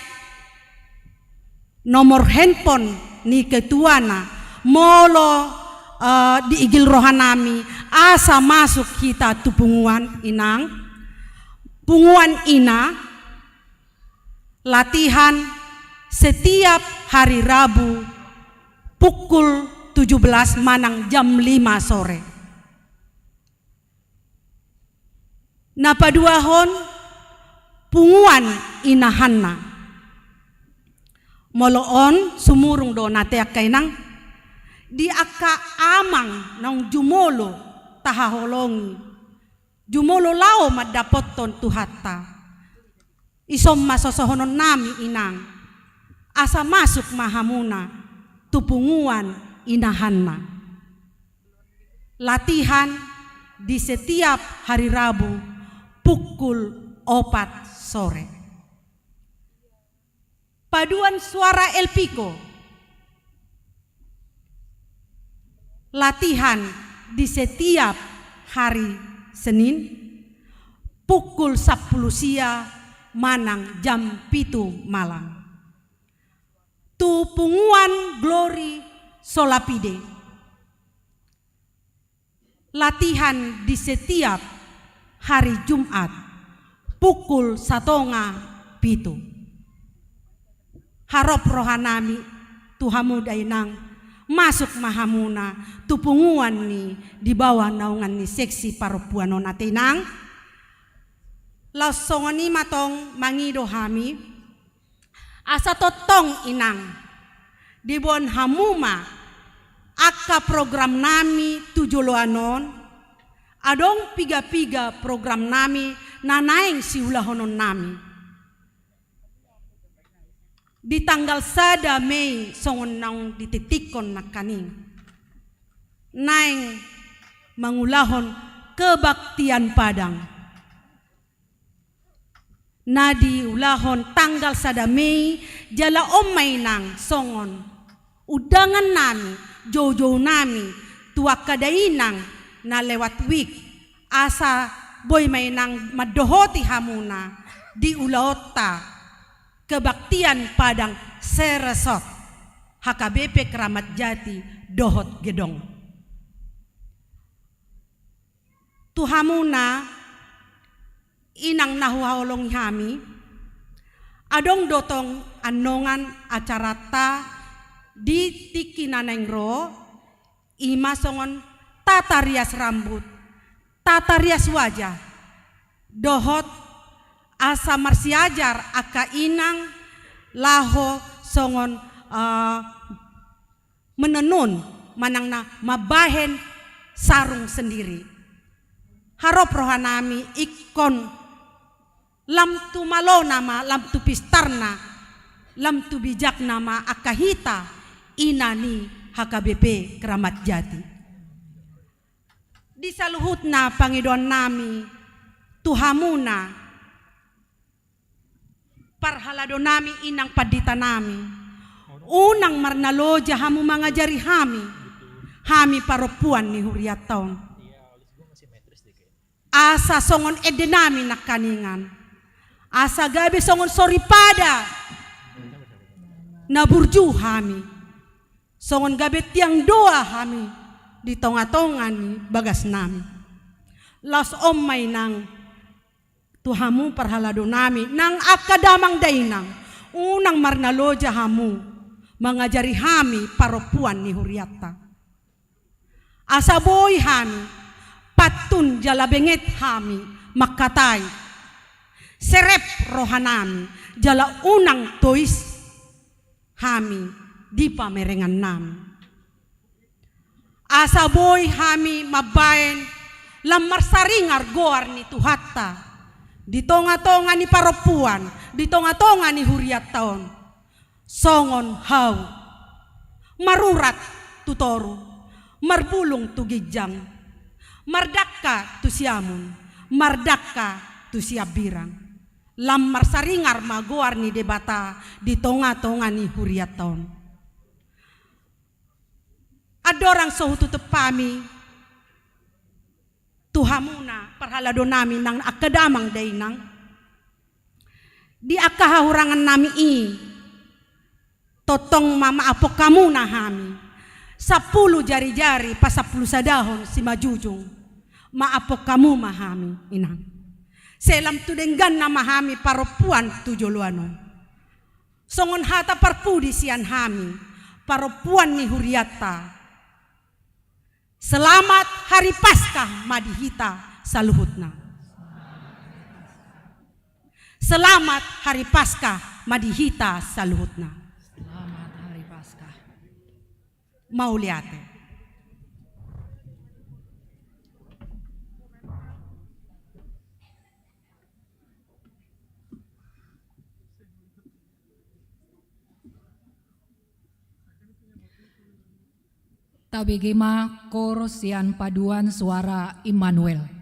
nomor handphone ni ketuana, molo, eh, diigil rohanami asa masuk hita tu punguan inang. Punguan ina, latihan setiap hari Rabu pukul tujuh belas manang jam lima sore. Na paduahon, punguan inahanna. Molo on sumurung do nate angka inang, di angka amang naung jumolo tahaholongi, jumolo laho mandapothon Tuhanta. Ison ma sosohononnami inang, asa masuk ma hamuna tu punguan inahanna. Latihan di setiap hari Rabu pukul opat sore. Paduan suara Elpiko. Latihan di setiap hari Senin pukul sampulu sia manang jam pitu malam. Tu punguan Glory Solapide. Latihan di setiap hari Jumat pukul satonga pitu. Harop rohanami tu hamu da inang, masuk ma hamuna tu punguan ni di bawah naungan ni seksi parompuan on ate inang. Laos songon i ma tong mangido hami, asa tongtong inang, diboan hamu ma angka programnami tu joloan on, adong piga-piga programnami na naeng siulahononnami. Di tanggal sada Mei songon naung dititikkon nangkaning, naeng mangulahon kebaktian Padang. Na diulahon tanggal sada Mei, jala on ma inang songon undangannami, joujounami tu angka dainang na lewat wijk, asa boi ma inang mandohoti hamuna di ulaonta kebaktian Padang seresort H K B P Keramat Jati dohot gedong. Tu hamuna inang na huhaholongi hami, adong do tong annongan acaranta di tingki na naeng ro, i ma songon tata rias rambut, tata rias wajah, dohot asa marsiajar angka inang laho songon, eh, menenun manang na mambahen sarung sendiri. Harop rohanami ingkon lam tu malona ma, lam tu pistarna, lam tu bijakna ma angka hita ina ni H K B P Keramat Jati. Di saluhutna pangidoannami tu hamuna, parhaladonami, inang panditanami, unang marnaloja hamu mangajari hami, hami parompuan ni hurianta on. Asa songon endenami nangkaningan, asa gabe songon soripada na burju hami, songon gabe tiang doa hami di tongatonga ni bagasnami. Laos on ma inang, tu hamu parhaladonami nang angka damang dainang, unang marnaloja hamu mangajari hami parompuan ni hurianta. Asa boi hami pantun jala benget hami mangkatai, serep rohanami jala unang tois hami di pamerengannami. Asa boi hami mambahen lam marsaringar goar ni Tuhanta di tongatonga ni parompuan, di tongatonga ni hurianta on. Songon hau, marurat tu toru, marbulung tu ginjang, Mardangka tu siamun, mardangka tu siambirang. Lam marsaringar ma goar ni Debata di tonga-tonga ni hurianta on. Andorang so hututup hami tu hamuna parhaladonami nang angka damang dainang, di angka hahurangannami i, tongtong ma maafhon hamuna hami. Sampulu jari-jari pasampulu sadahon simanjujung. Maafhon hamu ma hami, Inang. Sai lam tu dengganna ma hami parompuan tu joloan on. Songon hata parpudi sian hami, parompuan ni hurianta. Selamat Hari Paskah ma di hita saluhutna. Selamat Hari Paskah ma di hita saluhutna. Selamat Hari Paskah. Mauliate. Tabege ma kor sian paduan suara Immanuel.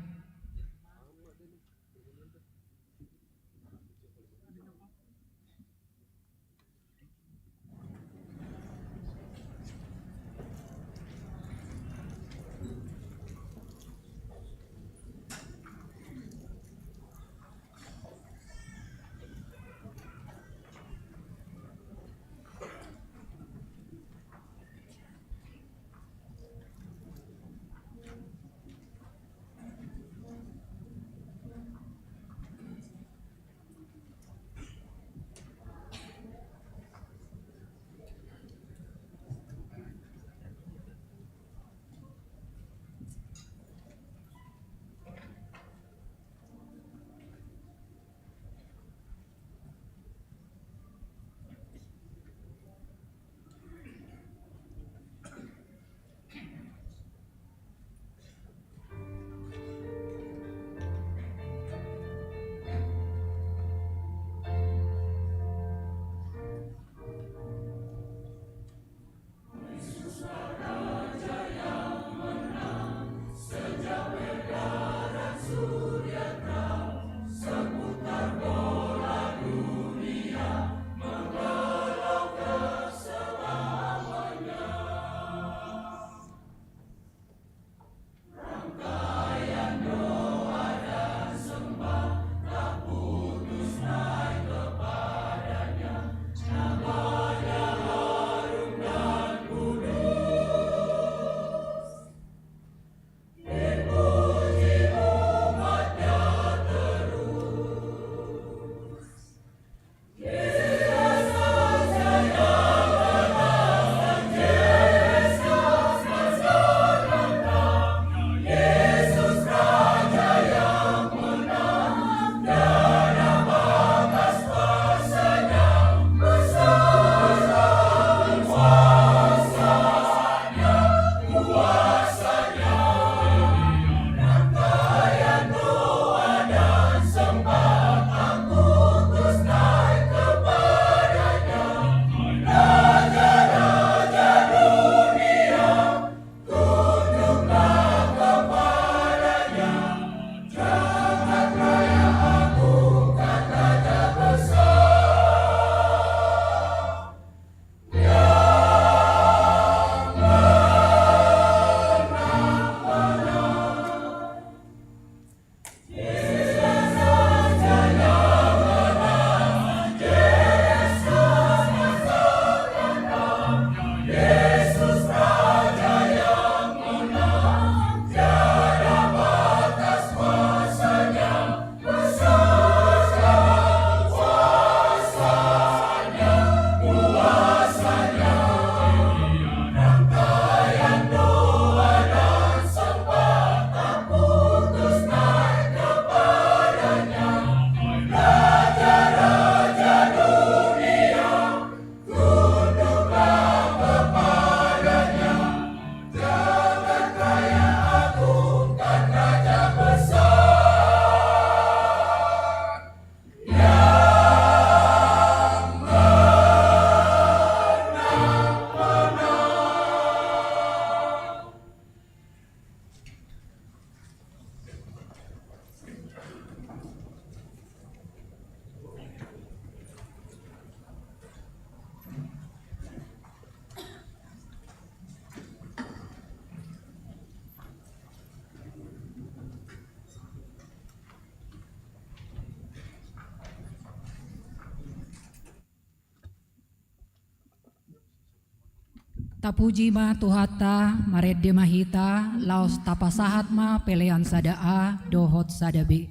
Tapuji ma Tuhanta, marende ma hita, laos tapasahat ma pelean sada A dohot sada B.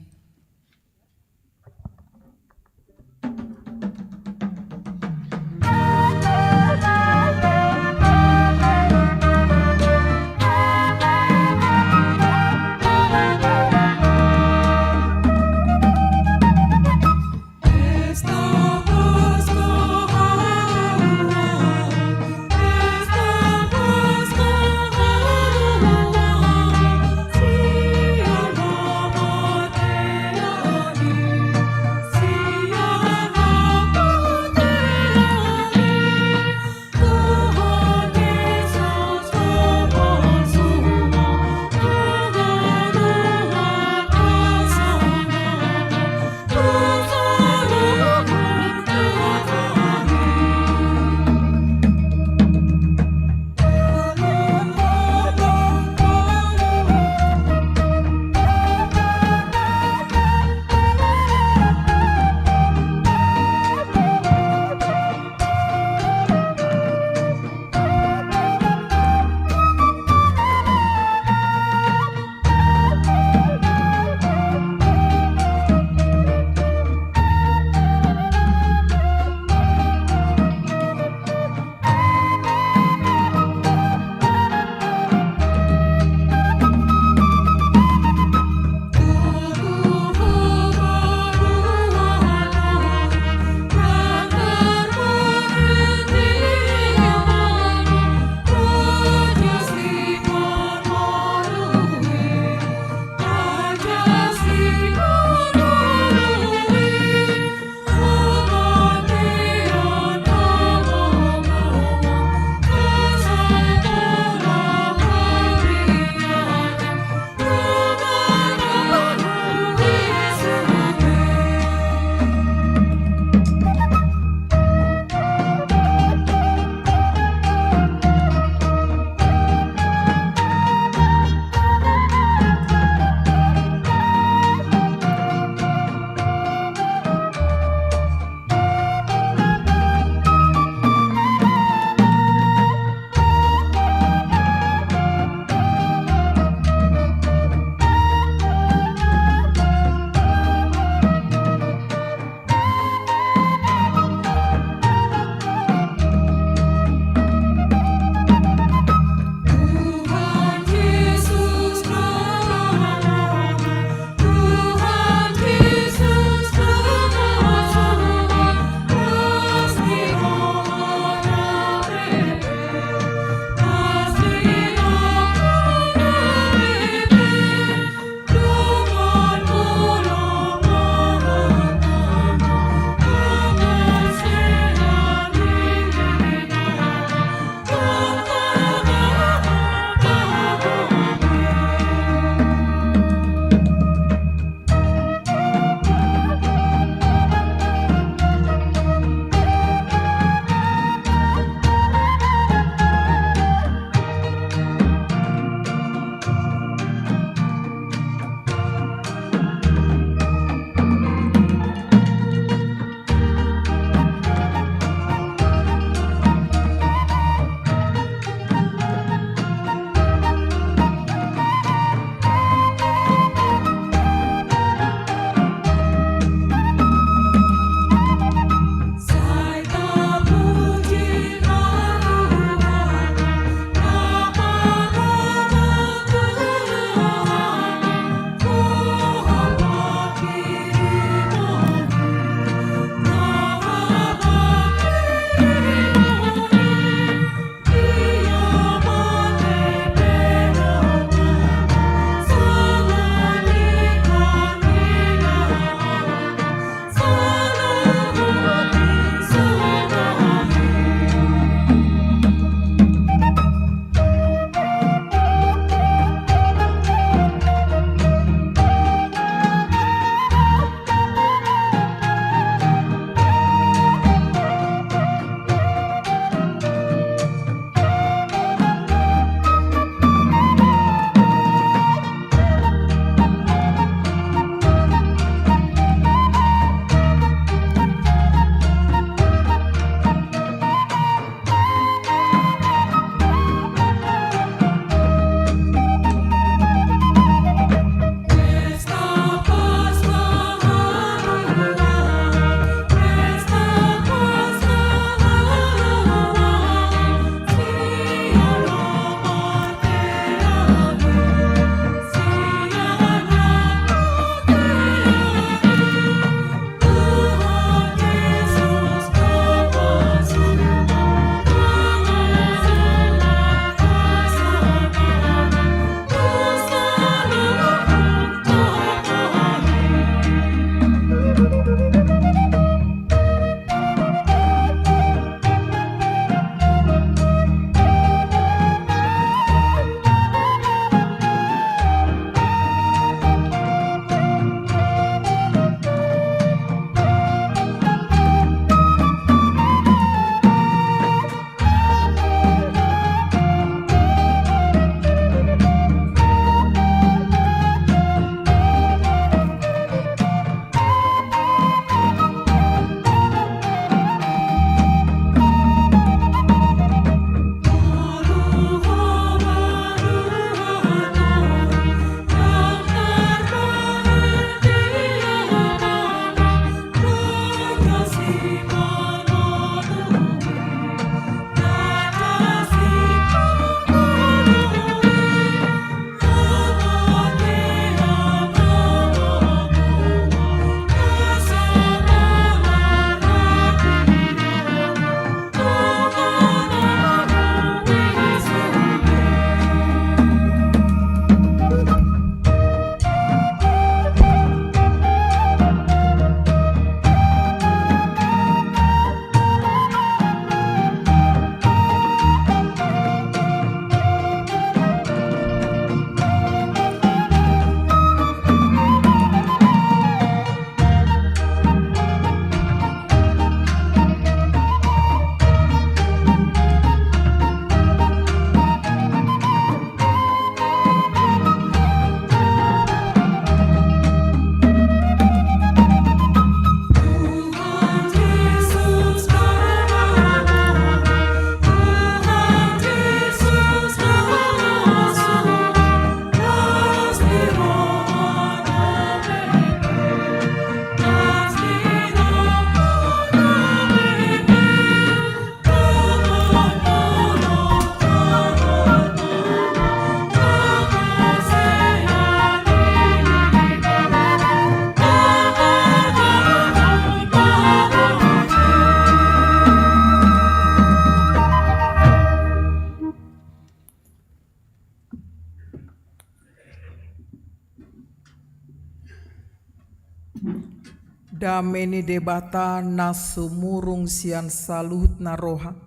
Dame ni Debata na sumurung sian saluhut na roha,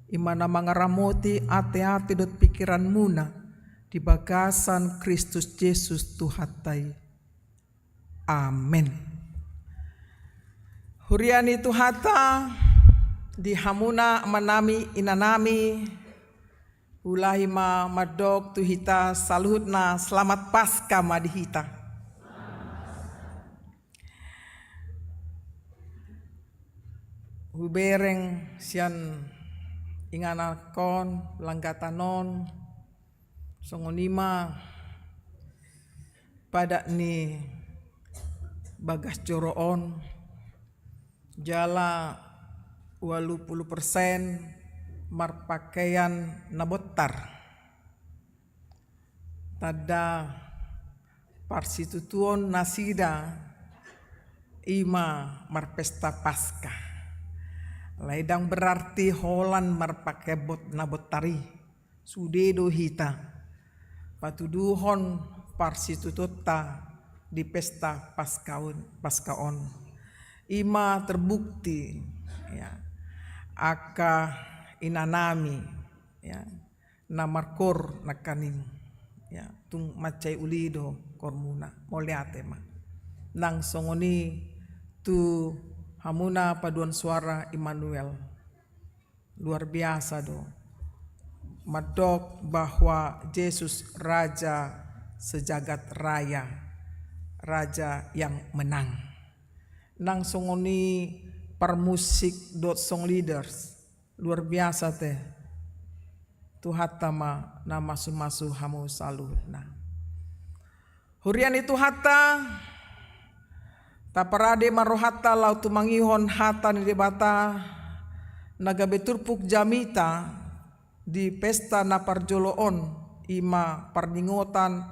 i ma na mangaramoti ateate dohot pingkiranmuna di bagasan Kristus Jesus Tuhanta i. Amen. Huria ni Tuhanta, di hamuna amanami, inanami, huulahi ma mandok tu hita saluhutna, Selamat Paskah ma di hita. Hubereng sian inganan on, langgatan on, songon i ma padan ni bagas joro on, jala ualu pulu persen marpakean na bontar. Tanda parsitutuon nasida i ma marpesta Paskah. Alai ndang berarti holan marpakean bot-, na bontar i. Sude do hita patuduhon parsitutuonta di pesta Paskah on, Paskah on. I ma terbukti, ya, angka inanami, ya, na markoor nangkaning, ya, tung mansai uli do koormuna. Mauliate ma. Nang songon i tu hamuna paduan suara Immanuel. Luar biasa do mandok bahwa Jesus Raja sejagat raya, Raja yang menang. Nang songon i parmusik dohot song leaders, luar biasa te. Tuhanta ma na masumasu hamu saluhutna. Huria ni Tuhanta, taparade ma rohanta laho tumangihon hata ni Debata na gabe turpuk jamita di pesta na parjolo on, i ma parningotan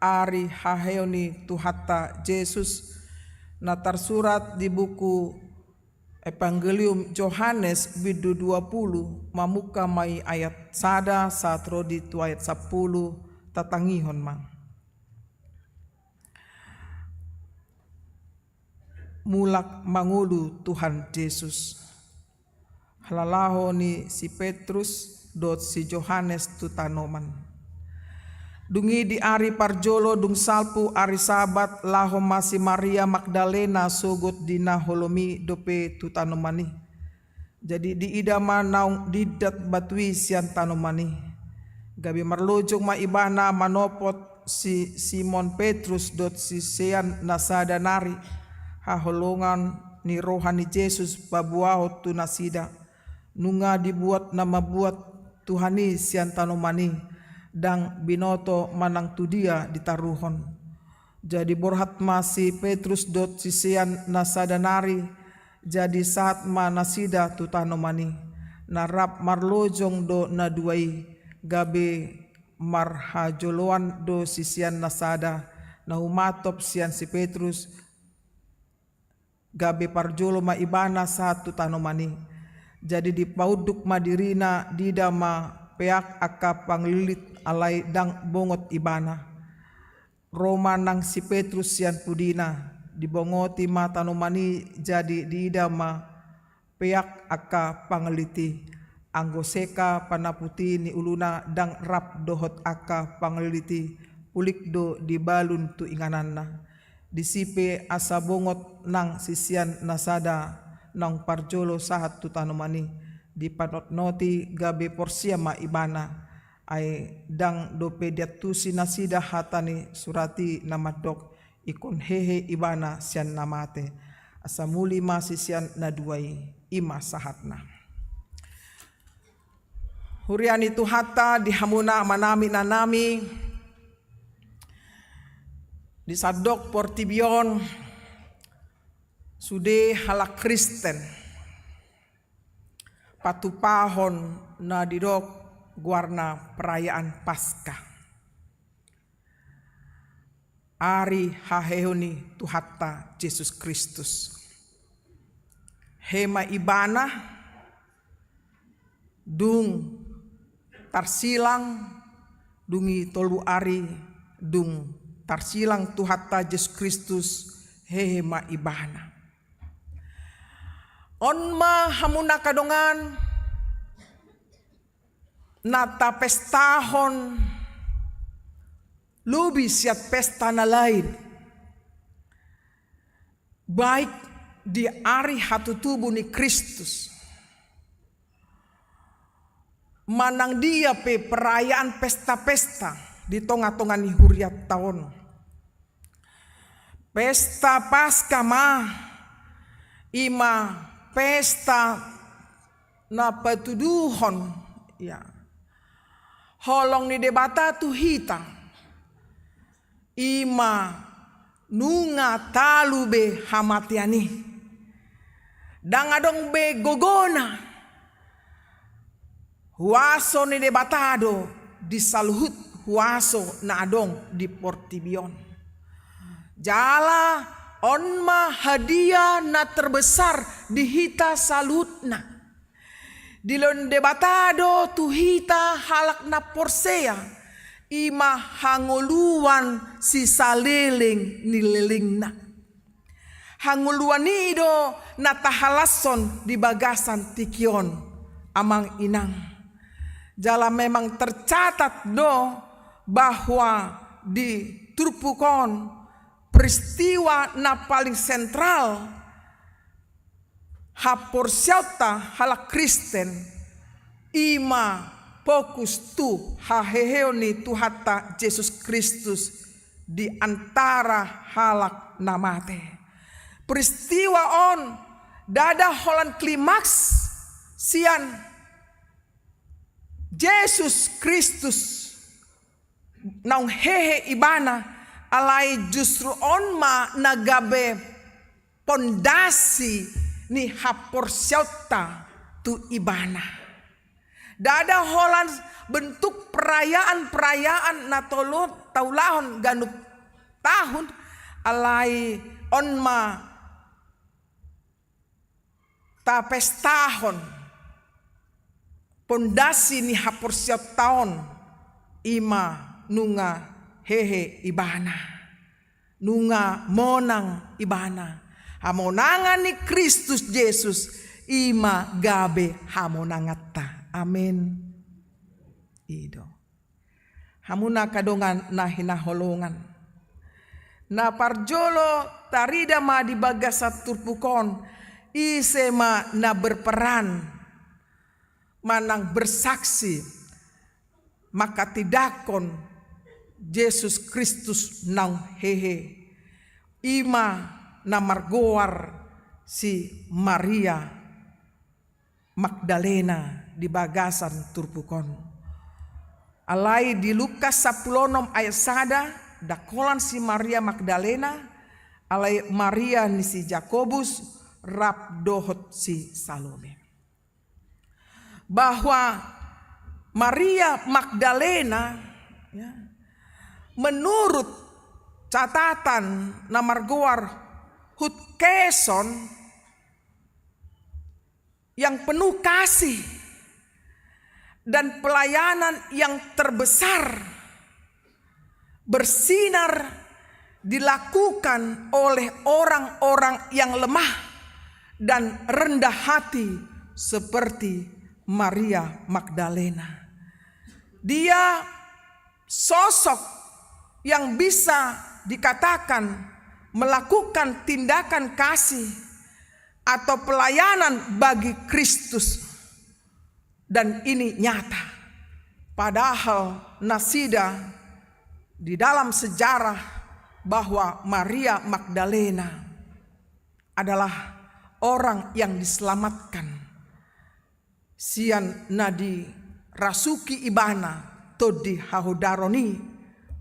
ari haheheon ni Tuhanta Jesus, na tarsurat di buku Evangelium Johannes bindu dua pulu, mamungka ma i ayat sada sahat ro di tu ayat sampulu. Tatangihon ma. Mulak mangolu Tuhan Jesus, halalaho ni si Petrus dohot si Johannes tu tanoman. Dung i di ari parjolo, dung salpu ari Sabat, laho ma si Maria Magdalena sogot di na holom i dope tu tanoman i. Jadi diida ma naung dindat batu i sian tanoman i. Gabe marlojong ma ibana manopot si Simon Petrus dohot sisean na sada nari, haholongan ni roha ni Jesus paboahon tu nasida. Nunga dibuat na mambuat Tuhan i sian tanoman i, ndang binoto manang tu dia ditaruhon. Jadi borhat ma si Petrus dohot sisean na sada nari, jadi sahat ma nasida tu tanoman i. Na rap marlojong do na dua i, gabe marhajoloan do sisean na sada, na humatop sian si Petrus, gabe parjolo ma ibana sahat tu tanoman i. Jadi dipaunduk ma dirina, diida ma peak angka panglilit, alai ndang bongot ibana. Ro ma nang si Petrus sian pudina, dibongoti ma tanoman i, jadi diida ma peak angka panglilit i. Anggo seka panaput i ni uluna ndang rap dohot angka panglilit i, pulik do dibalun tu ingananna. Disi pe asa bongot nang sisean na sada naung parjolo sahat tu tanoman i, dipanotnoti gabe porsea ma ibana. Ai ndang dope diantusi nasida hata ni surat i na mandok, ingkon hehe ibana sian na mate. Asa muli ma sisean na dua i. I ma sahatna. Huria ni Tuhanta, di hamuna amanami, inanami, di sandok portibi on sude halak Kristen patupahon na didok goarna perayaan Paskah. Ari haheheon ni Tuhanta Jesus Kristus. Hehe ma ibana, dung tarsilang, dung i tolu ari, dung tarsilang Tuhanta Jesus Kristus, hehe ma ibana. On ma hamu na angka dongan, na tapestahon lobi sian pesta na lain, baik di ari hatutubu ni Kristus manang dia pe perayaan pesta-pesta di tonga-tonga ni hurianta on. Pesta Paskah ma, i ma pesta na patuduhon, ya, holong ni Debata tu hita, i ma nunga talu be hamatean i. Ndang adong be gogona. Huaso ni Debata do di saluhut huaso na adong di portibi on. Jala on ma hadia na terbesar di hita saluhutna. Dilehon Debata do tu hita halak na porsea, i ma hangoluan sisaleleng ni lelengna. Hangoluan i do na tahalashon di bagasan tingki on, amang inang. Jala memang tercatat do bahwa di turpuk on peristiwa na paling sentral haporseaonta halak Kristen, i ma fokus tu haheheon ni Tuhanta Jesus Kristus di antara halak na mate. Peristiwa on ndada holan klimaks sian Jesus Kristus naung hehe Ibana, alai justru on ma na gabe pondasi ni haporseaonta tu Ibana. Ndada holan bentuk perayaan-perayaan na tolu taulahon ganup tahun, alai on ma tapestahon pondasi ni haporseaonta on, i ma nunga hehe Ibana, nunga monang Ibana. Hamonangan ni Kristus Jesus, i ma gabe hamonanganta. Amen. I do. Hamu na angka dongan na hinaholongan, na parjolo tarida ma di bagasan turpuk on, ise ma na berperan manang bersaksi manghatindanghon Jesus Kristus naung hehe, i ma na margoar si Maria Magdalena di bagasan turpuk on. Alai di Lukas sampulu onom ayat sada, ndang holan si Maria Magdalena, alai Maria ni si Jakobus rap dohot si Salome. Bahwa Maria Magdalena, ya, menurut catatan na margoar Hut Kaeson, yang penuh kasih dan pelayanan yang terbesar bersinar dilakukan oleh orang-orang yang lemah dan rendah hati seperti Maria Magdalena. Dia sosok yang bisa dikatakan melakukan tindakan kasih atau pelayanan bagi Kristus. Dan ini nyata. Padahal nasida di dalam sejarah bahwa Maria Magdalena adalah orang yang diselamatkan sian na dirasuki ibana tondi hahondaron i,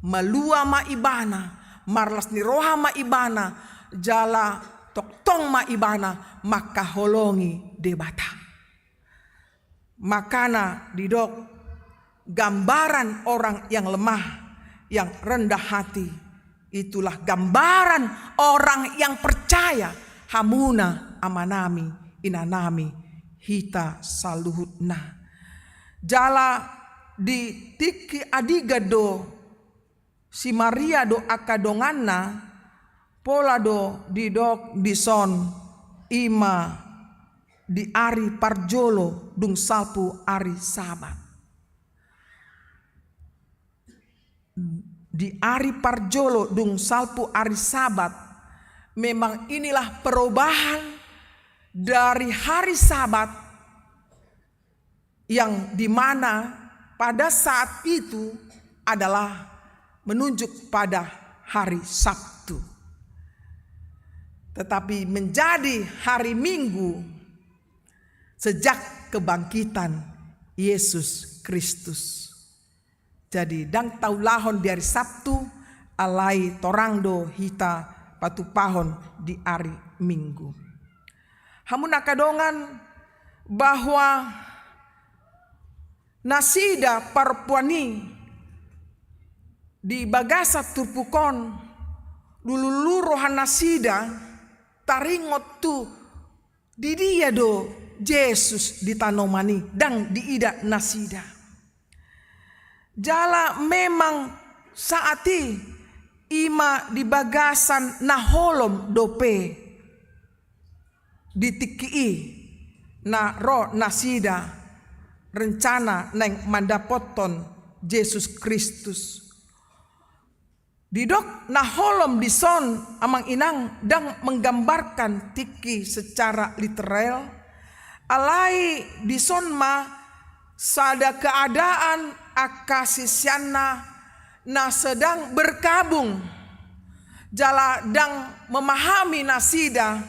malua ma ibana, marlas ni roha ma ibana, jala tongtong ma ibana mangkaholongi Debata. Makana didok, gambaran orang yang lemah, yang rendah hati, itulah gambaran orang yang percaya, hamuna amanami, inanami, hita saluhutna. Jala di tingki adigan do si Maria dohot angka donganna, pola do didok dison, i ma Di ari parjolo dung salpu ari Sabat. Di ari parjolo dung salpu ari Sabat, memang inilah perubahan dari hari Sabat yang dimana pada saat itu adalah menunjuk pada hari Sabtu, tetapi menjadi hari Minggu sejak kebangkitan Yesus Kristus. Jadi, ndang taulahon di ari Sabtu, alai torang do hita patupahon di ari Minggu. Hamu angka dongan, bahwa nasida parpuan i di bagasan turpuk on, lululu roha nasida taringot tu di dia do Jesus di tanoman i, ndang diida nasida. Jala memang saat i, i ma di bagasan na holom dope di tingki i na ro nasida rencana naeng mandapothon Jesus Kristus. Didok na holom dison, amang inang, ndang menggambarkan tingki secara literal, alai dison ma sada keadaan angka siseanna na sedang berkabung, jala ndang memahami nasida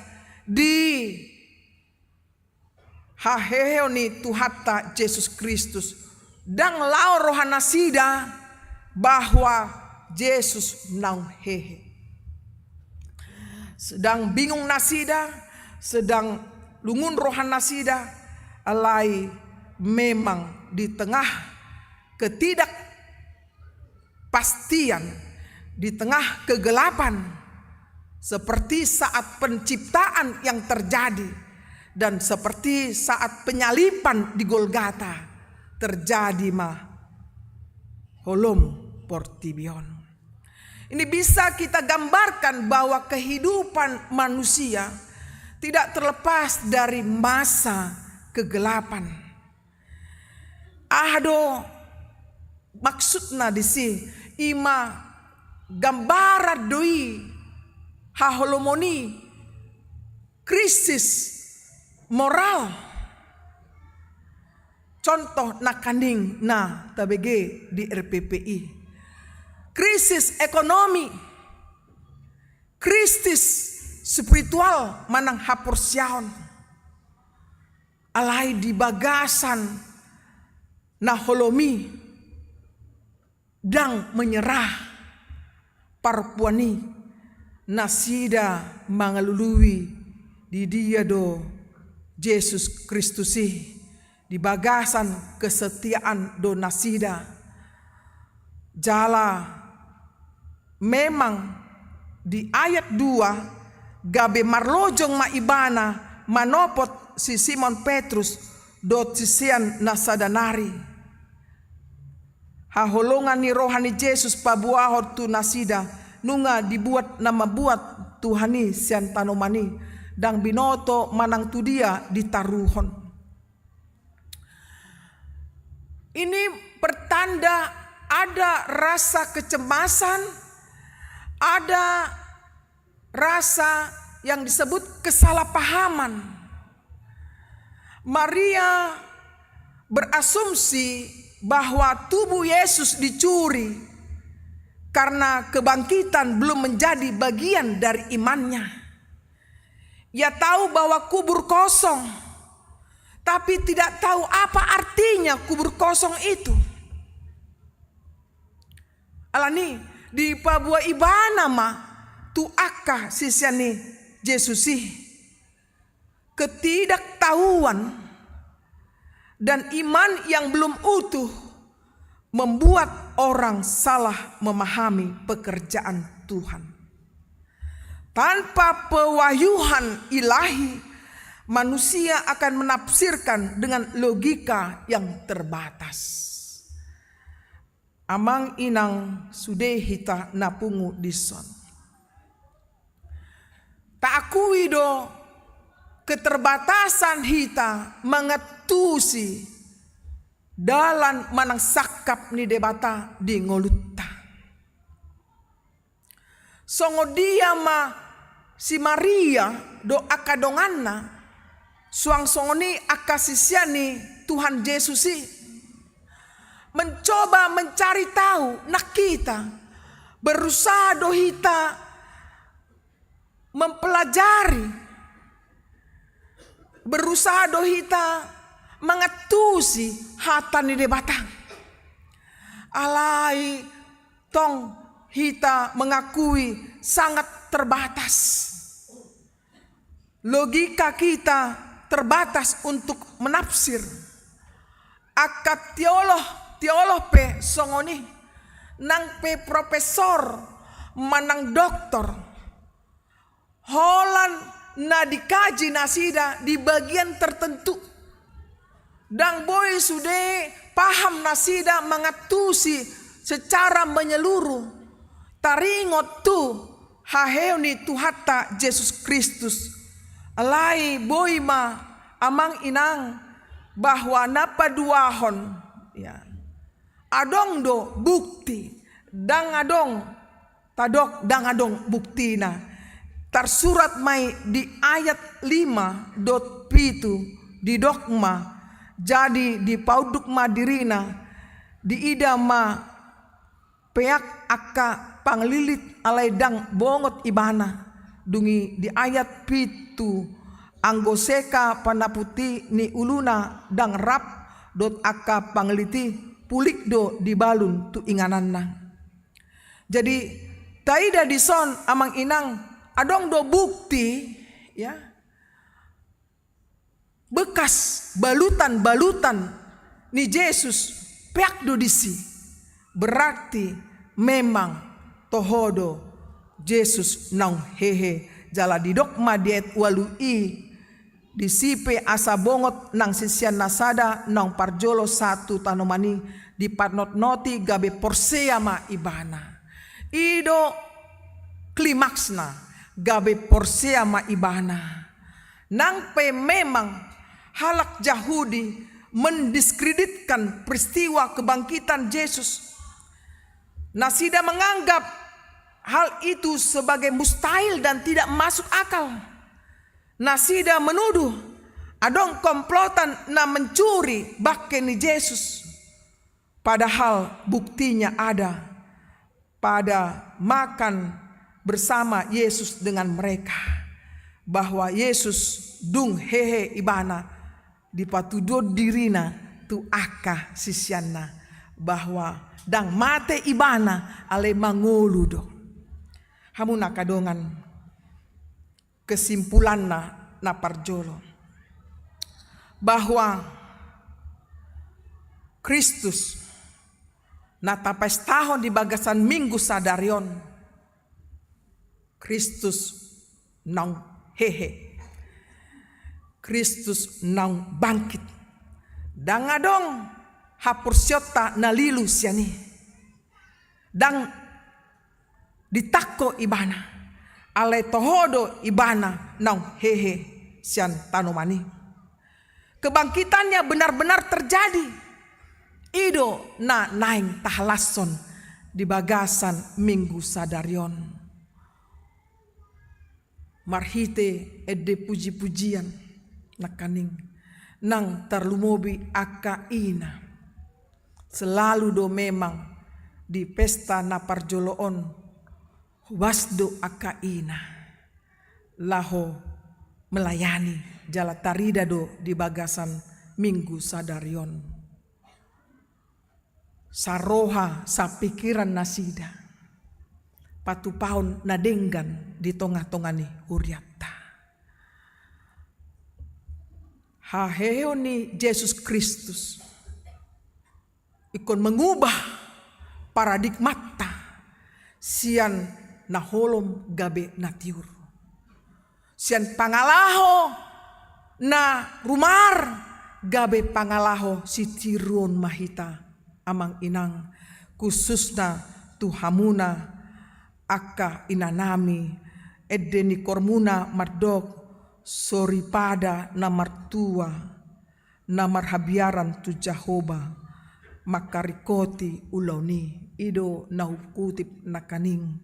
di haheheon ni Tuhanta Jesus Kristus. Ndang lao roha nasida bahwa Jesus naung hehe. Sedang bingung nasida, sedang lungun roha nasida, alai memang di tengah ketidak pastian, di tengah kegelapan, seperti saat penciptaan yang terjadi dan seperti saat penyaliban di Golgata, terjadi ma holom portibi on. Ini bisa kita gambarkan bahwa kehidupan manusia tidak terlepas dari masa kegelapan. Aha do maksudna disi? I ma gambaran do i haholomon i, krisis moral. Contoh nangkaning na tabege di R P P I. Krisis ekonomi, krisis spiritual manang haporseaon. Alai di bagasan na holom i, ndang menyerah parpuan i, nasida mangalului di dia do Jesus Kristus i, di bagasan kesetiaan do nasida. Jala memang di ayat dua, gabe marlojong ma ibana manopot si Simon Petrus dohot sisean na sada nari. Haholongan ni roha ni Jesus paboahon tu nasida, nunga dibuat na mambuat Tuhan i sian tanoman i, ndang binoto manang tu dia ditaruhon. Ini pertanda ada rasa kecemasan, ada rasa yang disebut kesalahpahaman. Maria berasumsi bahwa tubuh Yesus dicuri karena kebangkitan belum menjadi bagian dari imannya. Ia tahu bahwa kubur kosong, tapi tidak tahu apa artinya kubur kosong itu. Alani, dipaboa ibana ma tu angka sisean ni Jesus i. Ketidaktahuan dan iman yang belum utuh membuat orang salah memahami pekerjaan Tuhan. Tanpa pewahyuan ilahi, manusia akan menafsirkan dengan logika yang terbatas. Amang inang sude hita na pungu dison. Taakui do keterbatasan hita mangantusi dalan manang sangkap ni Debata di ngolunta. Songon dia ma si Maria dohot angka donganna, suang songon i angka sisean ni Tuhan Jesus i, mencoba mencari tahu nang hita, berusaha do hita mempelajari, berusaha do hita mangantusi hata ni Debata. Alai tong hita mengakui sangat terbatas. Logika kita terbatas untuk menafsir. Angka teolog, teolog pe songon i, nang pe profesor manang doktor, holan na dikaji nasida di bagian tertentu, ndang boi sude paham nasida mangantusi secara menyeluruh, taringot tu haheheon ni Tuhanta Jesus Kristus. Alai boi ma, amang inang, bahwa na paduahon, ya, adong do bukti, ndang adong, tadok ndang adong buktina. Tarsurat ma i di ayat lima dohot pitu, didok ma: Jadi dipaunduk ma dirina, diida ma peak angka panglilit, alai ndang bongot ibana. Dung i di ayat pitu: Anggo seka panaput i ni uluna ndang rap dohot angka panglilit i, pulik do dibalun tu ingananna. Jadi, taida dison, amang inang, adong do bukti, ya, bekas balutan-balutan ni Jesus, peak do disi. Berarti memang toho do Jesus naung hehe. Jala didok ma di ayat ualu i: Disi pe asa bongot nang siseanna sada naung parjolo sahat tu tanoman i, dipanotnoti gabe porsea ma ibana. I do klimaksna, gabe porsea ma ibana. Nang pe memang halak Jahudi mendiskreditkan peristiwa kebangkitan Jesus. Nasida menganggap hal itu sebagai mustahil dan tidak masuk akal. Nasida menuduh adong komplotan na mencuri bangke ni Jesus. Padahal buktinya ada pada makan bersama Yesus dengan mereka, bahwa Yesus dung hehe ibana, dipatuduhon dirina tu angka siseanna, bahwa ndang mate ibana, alai mangolu do. Hamu na angka dongan, kesimpulanna na parjolo, bahwa Kristus na tapestahon di bagasan Minggu sadari on, Kristus naung hehe, Kristus naung bangkit. Ndang adong haporseaonta na lilu sian i. Ndang ditangko ibana, alai toho do ibana naung hehe sian tanoman i. Kebangkitannya benar-benar terjadi. I do na naeng tahalashon di bagasan Minggu sadari on. Marhite ende puji-pujian nangkaning, nang tarlumobi angka ina. Selalu do memang di pesta na parjolo on, hobas do angka ina laho melayani, jala tarida do di bagasan Minggu sadari on. Saroha, sapikiran nasida, patupaon na denggan di tonga-tonga ni hurianta. Haheheon ni Jesus Kristus ingkon mengubah paradigmanta sian na holom gabe na tiur. Sian pangalaho na rumar gabe pangalaho sitiruon ma hita, amang inang, khususna tu hamuna angka inanami, ende ni kormuna mandok Soripada na martua na marhabiaran tu Jahowa mangharingkoti ulaon i. I do na hukutip nangkaning.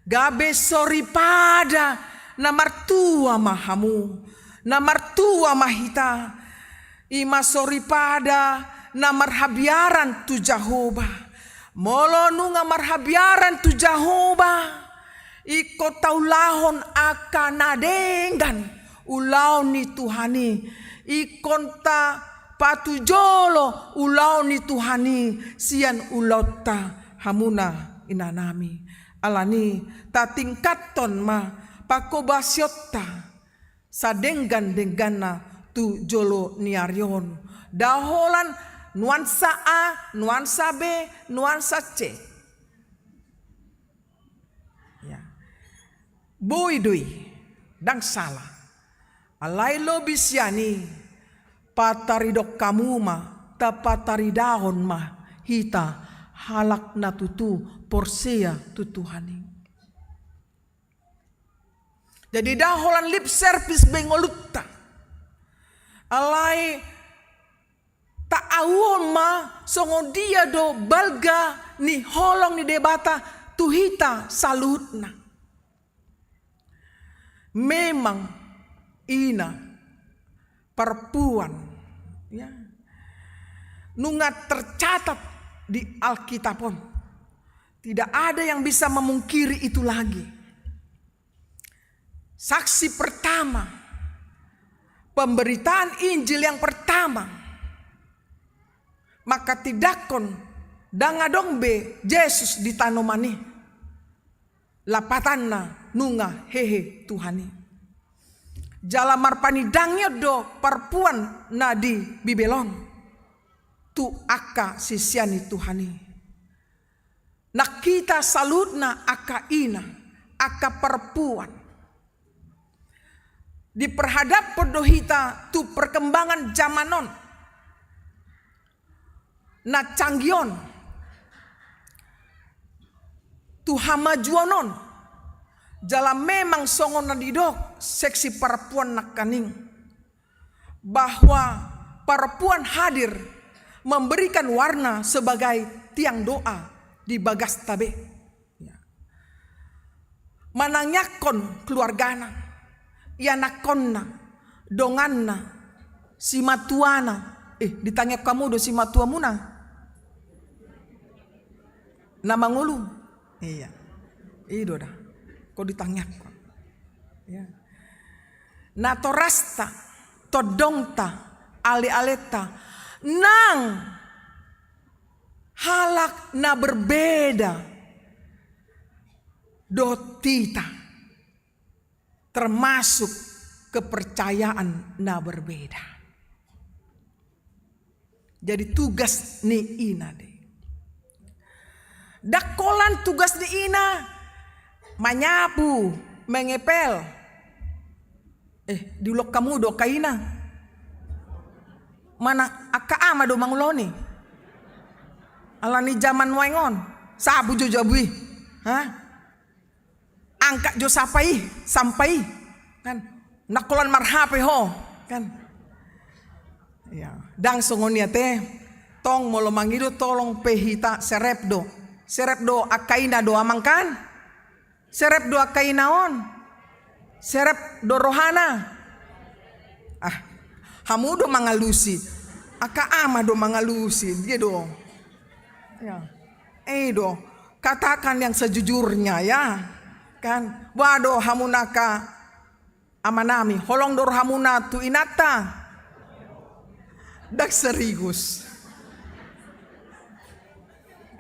Gabe soripada na martua ma hamu, na martua ma hita. I ma soripada na marhabiaran tu Jahowa. Molo nunga marhabiaran tu Jahowa, ingkon taulahon angka na denggan ulaon ni Tuhan i. Ingkon tapatujolo ulaon ni Tuhan i sian ulaonta, hamuna inanami. Alani i tatingkathon ma panghobasionta sadenggan-dengganna tu jolo ni ari on. Nda holan nuansa A, nuansa B, nuansa C. Ya. Boi do i, ndang sala. Alai lobi sian i, pataridok hamu ma, tapataridahon ma hita halak na tutu porsea tu Tuhan i. Jadi nda holan lip service be ngolunta. Alai taauhon ma songon dia do balga ni holong ni Debata tu hita saluhutna. Memang ina, perempuan, ya, nunga tercatat di Alkitab on. Tidak ada yang bisa memungkiri itu lagi. Saksi pertama, pemberitaan Injil yang pertama, manghatindanghon ndang adong be Jesus di tanoman i. Lapatanna nunga hehe Tuhan i. Jala marpanindangihon do perempuan na di Bibel on tu angka sisean ni Tuhan i. Nang hita saluhutna angka ina, angka perempuan. Diperhadaphon do hita tu perkembangan zaman on. Na canggih on. Tu hamajuon on. Jala memang songon na didok seksi perempuan nangkaning. Bahwa perempuan hadir memberikan warna sebagai tiang doa di bagasta be. Ya. Manangianghon keluargana, ianakhonna, donganna, simatuana. Eh, ditangianghon hamu do simatuamuna? Na mangolu. Iya. I do da. Ho ditangianghon. Ya. Natorasta, tondongta, alealeta, nang halak na berbeda dohot hita, termasuk kepercayaan na berbeda. Jadi tugas ni ina do i. Ndang holan tugas ni ina manyapu, mengepel. Eh, diulok hamu do angka ina? Manang angka ama do mangulahon i? Alani zaman nuaeng on, sapu jo jabu i. Hah? Angkat jo sampah i, sampah i. Kan? Ndang holan mar-H P ho, kan? Ya, ndang songon i ate. Tong molo mangido tolong pe hita serep do. Serep do angka ina do amang kan? Serep do angka ina on? Serep do rohana? Ah, hamu do mangalusi. Angka ama do mangalusi, dia do. Ya. Eh do, katakan yang sejujurnya ya. Kan? Boha do hamuna angka amanami, holong do rohamuna tu inanta? Ndang serius.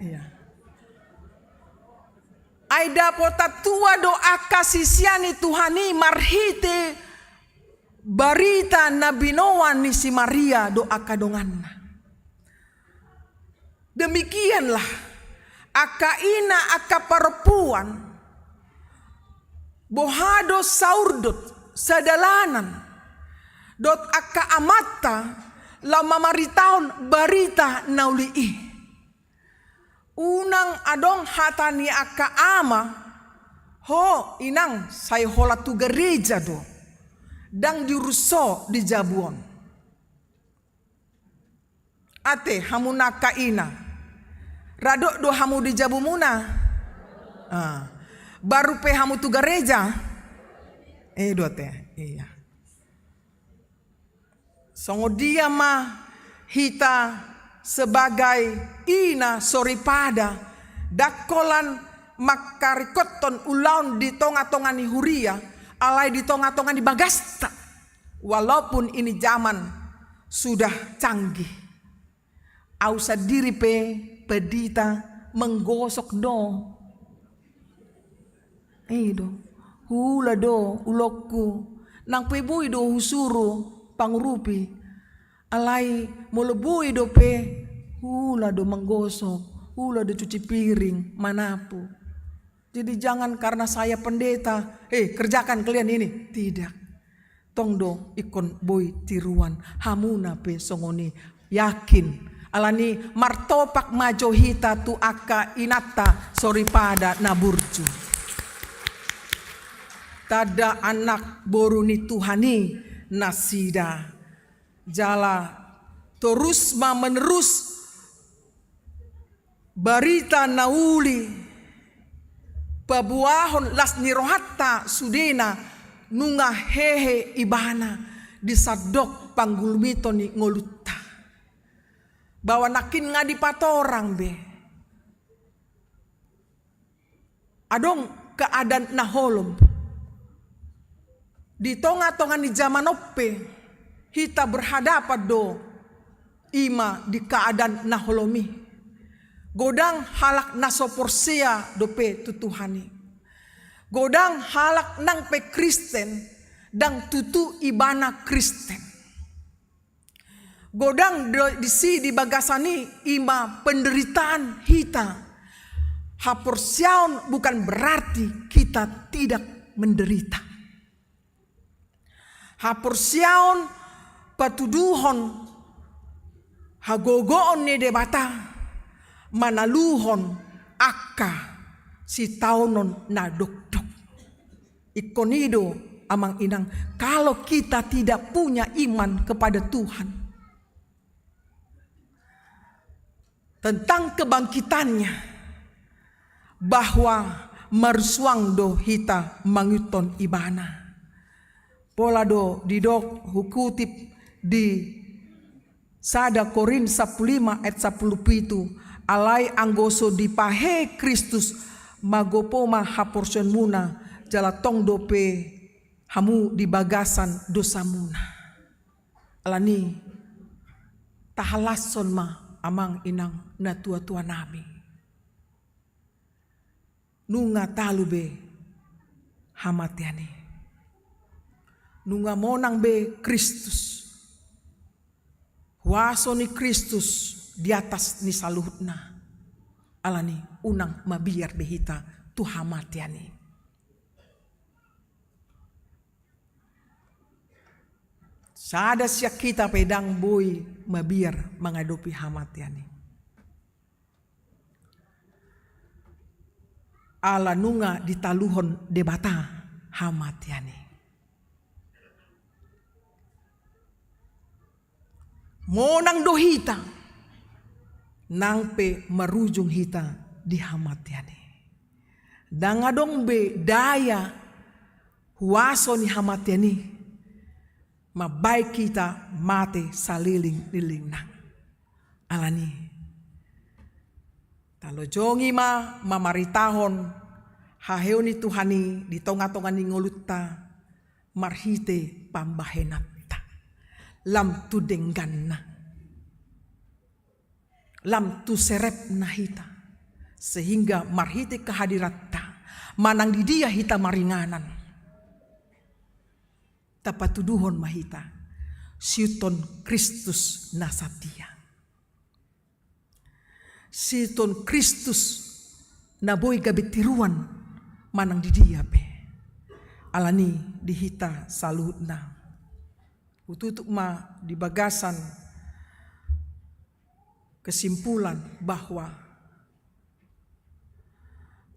Iya. Ai dapotan tua do angka sisean ni Tuhan i marhite barita na binoan ni si Maria do angka donganna. Demikianlah angka ina, angka parompuan, boha do saurdot, sadalanan dohot angka amanta laho mamaritahon barita na uli i. Unang adong hata ni angka ama, ho inang, sai holan tu gareja do. Ndang diurus ho di jabu on. Ate, hamuna angka ina, radot do hamu di jabumuna? Ah. Baru pe hamu tu gareja? Eh, do ate. Iya. Songon dia ma hita sebagai ina soripada, ndang holan mangkaringkothon ulaon di tonga-tonga ni huria, alai di tonga-tonga ni bagasta. Walaupun ini zaman sudah canggih. Au sandiri pe pandita menggosok do. I do. Huula do ulaonku. Nang pe boi do husuru pangurupi. Alai molo boi dope, huula do menggosok, huula do cuci piring, manapu. Jadi jangan karena saya pendeta, "Eh, kerjakan kalian ini." Tidak. Tong do ingkon boi tiruan, hamuna pe songon i, yakin. Alani martopak ma jo hita tu angka inanta soripada na burju. Tanda anak boru ni Tuhan i nasida. Jala torus ma menerus barita na uli, paboahon las ni rohanta sudena nunga hehe ibana di sandok panggulmiton ni ngolunta. Bahwa nangkin nga dipatorang be. Adong keadaan na holom. Di tonga-tonga ni jaman on pe, hita berhadapan do i ma di keadaan na holom i. Godang halak na so porsea dope tu Tuhan i. Godang halak nang pe Kristen, ndang tutu ibana Kristen. Godang do disi di bagasan i, i ma penderitaan hita. Haporseaon bukan berarti kita tidak menderita. Haporseaon patuduhon hagogoon ni Debata manaluhon angka sitaonon na dokdok. Ingkon i do, amang inang, kalau kita tidak punya iman kepada Tuhan, tentang kebangkitannya, bahwa marsuang do hita mangihuthon ibana. Pola do didok, hukutip di sada Korint sampulu lima ayat sampulu pitu, alai anggo so dipahehe Kristus, magopo ma haporseaonmuna, jala tong dope hamu di bagasan dosamuna. Alani, tahalashon ma amang inang natua-tua nami. Nunga talu be hamatean i. Nunga monang be Kristus. Huaso ni Kristus di atas ni saluhutna. Alani, unang mabiar be hita tu hamatean i. Sada sian hita pe ndang boi mabiar mangadopi hamatean i. Ala nunga ditaluhon Debata hamatean i. Monang do hita, nang pe marujung hita di hamatean i. Ndang adong be daya huaso ni hamatean i mambahen hita mate saleleng-lelengna. Alani, talojongi ma mamaritahon haheheon ni Tuhan i di tonga-tonga ni ngolunta marhite pambahenanta lam tu dengganna. Lam tu serepna hita, sehingga marhite kehadiranta, manang di dia hita maringanan, tapatuduhon ma hita siihuthon Kristus na satia. Siihuthon Kristus na boi gabe tiruan manang di dia pe. Alani di hita saluhutna. Hututup ma di bagasan kesimpulan bahwa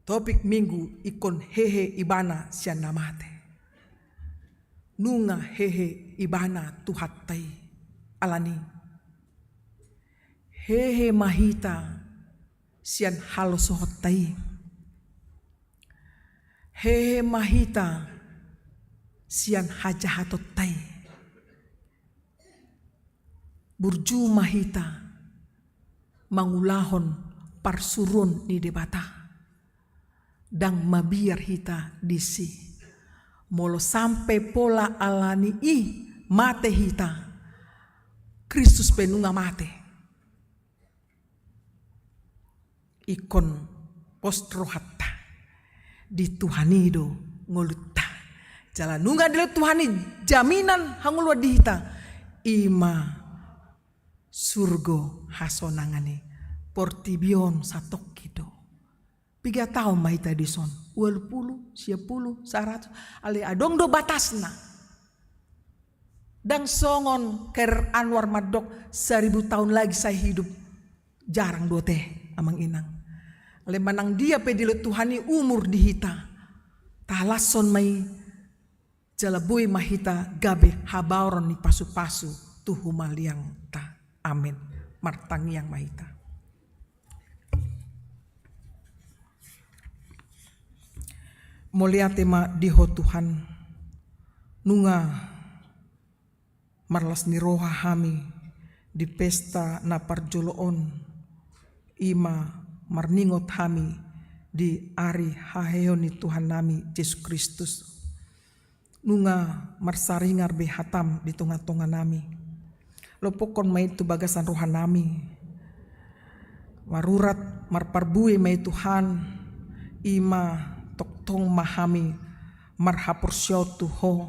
topik Minggu ingkon hehe ibana sian na mate. Nunga hehe ibana Tuhanta i. Alani hehe ma hita sian halosohonta i. Hehe ma hita sian hajahatonta i. Burju ma hita mangulahon parsuruon ni Debata. Ndang mabiar hita disi. Molo sampe pola alani i mate hita, Kristus pe nunga mate. Ingkon pos rohanta, di Tuhan i do ngolunta. Jala nunga dilehon Tuhan i jaminan hangoluan di hita, i ma surgo hasonangan i. Portibi on satongkin do. Piga taon ma hita dison? Ualu pulu, sia pulu, saratus? Alai adong do batasna. Ndang songon Khair Anwar mandok, seribu tahun lagi saya hidup. Jarang do ate, amang inang. Alai manang dia pe dilehon Tuhan i umur di hita, talashon ma i, jala boi ma hita gabe habaoron ni pasupasu tu humaliangta. Amen. Martangiang ma hita. Mauliate ma di Ho Tuhan, nunga marlas ni roha hami di pesta na parjolo on, i ma marningot hami di ari haheheon ni Tuhannami Jesus Kristus. Nunga marsaringar be hatam di tongatonganami. Lopokkon ma i tu bagasan rohanami. Marurat marparbue ma i Tuhan, i ma tongtong ma hami marhaporseaon tu Ho,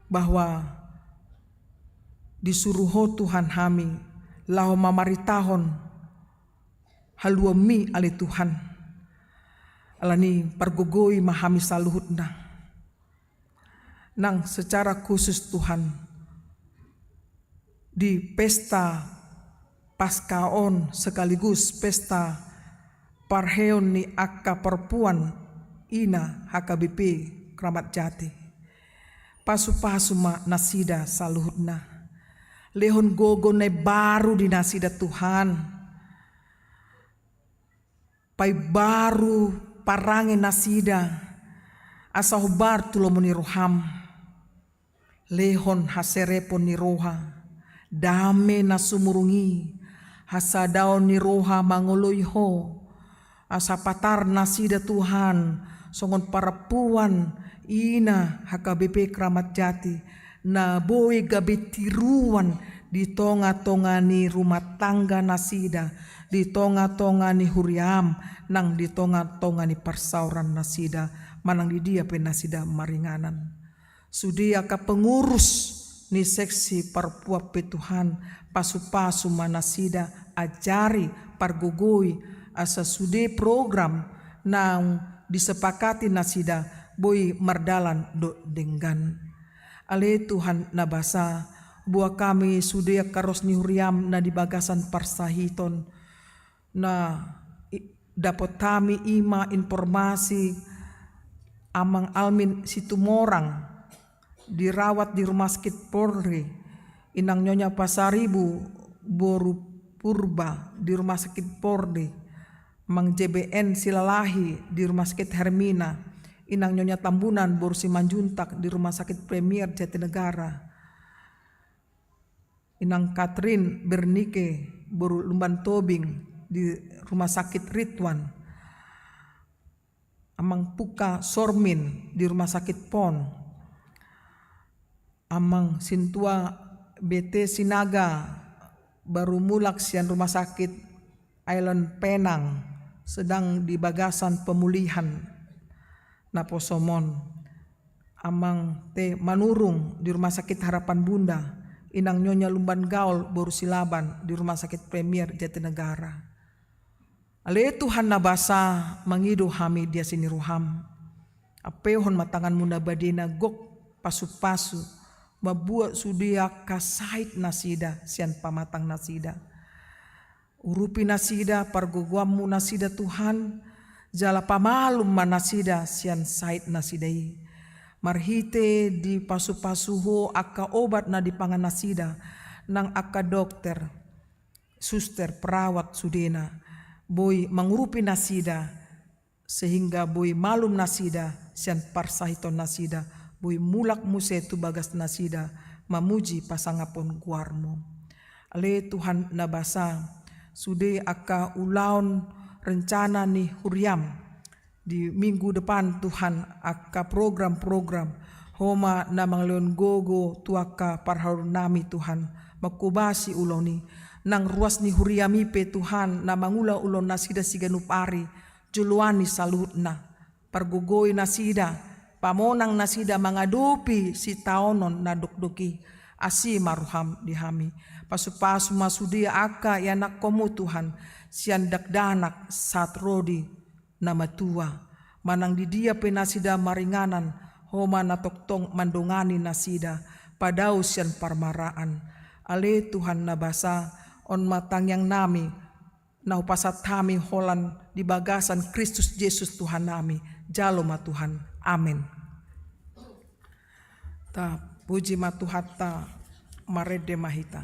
bahwa disuru Ho Tuhan hami laho mamaritahon haluaonMi ale Tuhan. Alani pargogoi ma hami saluhutna. Nang secara khusus Tuhan, di pesta Paskah on sekaligus pesta parheon ni angka parpuan ina H K B P Kramat Jati. Pasupasu ma nasida saluhutna. Lehon gogo na imbaru di nasida Tuhan. Paimbaru parange nasida, asa hombar tu lomo ni roham. Lehon haserepon ni roha, dame na sumurung i, hasadaon ni roha mangoloi Ho, asa patar nasida Tuhan, songon parpuan ina H K B P Kramat Jati, na boi gabe tiruan di tongatonga ni rumah tangga nasida, di tongatonga ni huriam, nang di tongatonga ni parsaoran nasida, manang di dia pe nasida maringanan. Sude angka pengurus ni seksi parpuan pe Tuhan, pasupasu ma nasida, ajari, pargogoi, asa sude program naung disepakati nasida boi mardalan dohot denggan. Ale Tuhan na basa, boan hami sude angka ros ni huriam na di bagasan parsahiton, na i-, dapot hami i ma informasi Amang Almin Situmorang dirawat di Rumah Sakit Polri, Inang Nyonya Pasaribu boru Purba di Rumah Sakit Polri, Amang J B N Silalahi di Rumah Sakit Hermina, Inang Nyonya Tambunan boru Simanjuntak di Rumah Sakit Premier Jatinegara, Inang Catherine Bernike boru Lumban Tobing di Rumah Sakit Ridwan, Amang Puka Sormin di Rumah Sakit Pon, Amang Sintua B T Sinaga baru mulak sian Rumah Sakit Island Penang, sedang di bagasan pemulihan. Naposo ma on Amang T Manurung di Rumah Sakit Harapan Bunda, Inang Nyonya Lumban Gaol boru Silaban di Rumah Sakit Premier Jatinegara. Ale Tuhan na basa, mangido hami di asi ni roham. Ampeon ma tanganmu na badena gok pasupasu, mambuat sude angka sahit nasida sian pamatang nasida. Urupi nasida, pargogoanmu nasida Tuhan, jala pamalum ma nasida sian sahit nasida i. Marhite dipasupasu Ho angka obat na dipangan nasida, nang angka dokter, suster, perawat sudena, boi mangurupi nasida, sehingga boi malum nasida sian parsahiton nasida, boi mulak muse tu bagas nasida, mamuji pasangaphon goar-Mu. Ale Tuhan na basa, sude angka ulaon rencana ni huriam di minggu depan Tuhan, angka program-program, Ho ma na mangalehon gogo tu angka parhaluaon nami Tuhan, manghobasi ulaon i, nang ruas ni huriam i pe Tuhan, na mangula ulaon nasida siganup ari, joloan ni saluhutna, pargogoi nasida, pamonang nasida mangadopi sitaonon na dokdok i, asi ma roham di hami. Pasupasu ma sude angka ianakhonmu Tuhan, sian dakdanak sahat ro di na matua. Manang di dia pe nasida maringanan, Ho ma na tongtong mandongani nasida, padao sian parmaraan. Ale Tuhan na basa, on ma tangiang nami, na hupasahat hami holan di bagasan Kristus Jesus Tuhan nami. Jalo ma Tuhan. Amen. Tapuji ma Tuhanta, marende ma hita.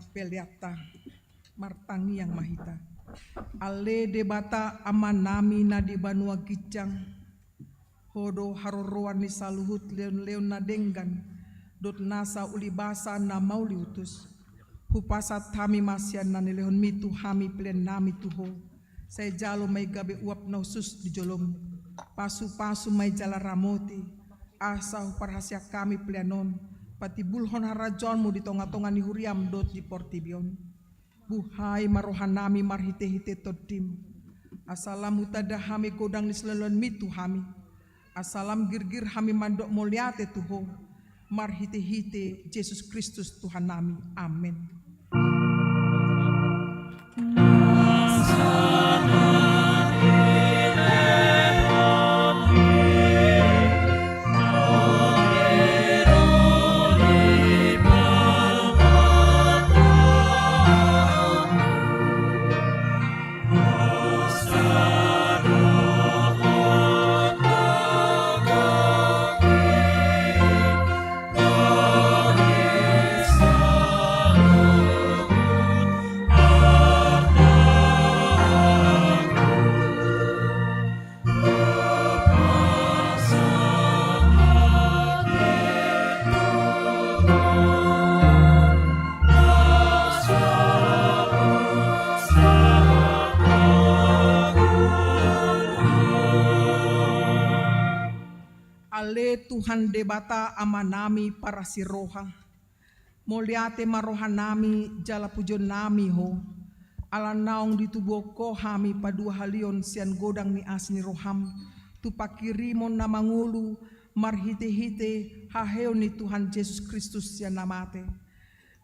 Peleanta. Martangiang ma hita. Ale Debata Amanami na di banua ginjang, Ho do haroroan ni saluhut leonleon na denggan dohot nasa ulibasa na mauliutus. Hupasahat hami ma sian na nilehonMi tu hami peleannami tu Ho. Sai jalo ma i gabe uap na hushus di joloM. Pasupasu ma i jala ramoti, asa huparhaseang hami pelean on patimbulhon harajaonMu di tongatonga ni huriaM dohot di portibi on. Buhai ma rohanami marhitehite TondiM, asa lam hutanda hami godang ni silelenMi tu hami, asa lam girgir hami mandok mauliate tu Ho, marhitehite Jesus Kristus Tuhannami. Amen. Ale Tuhan Debata Amanami parasi roha, mauliate ma rohanami jala pujionnami Ho, ala naung ditubuhon Ho hami paduahalion sian godang ni asi ni rohaM tu panghirimon na mangolu marhitehite haheon ni Tuhan Jesus Kristus sian na mate.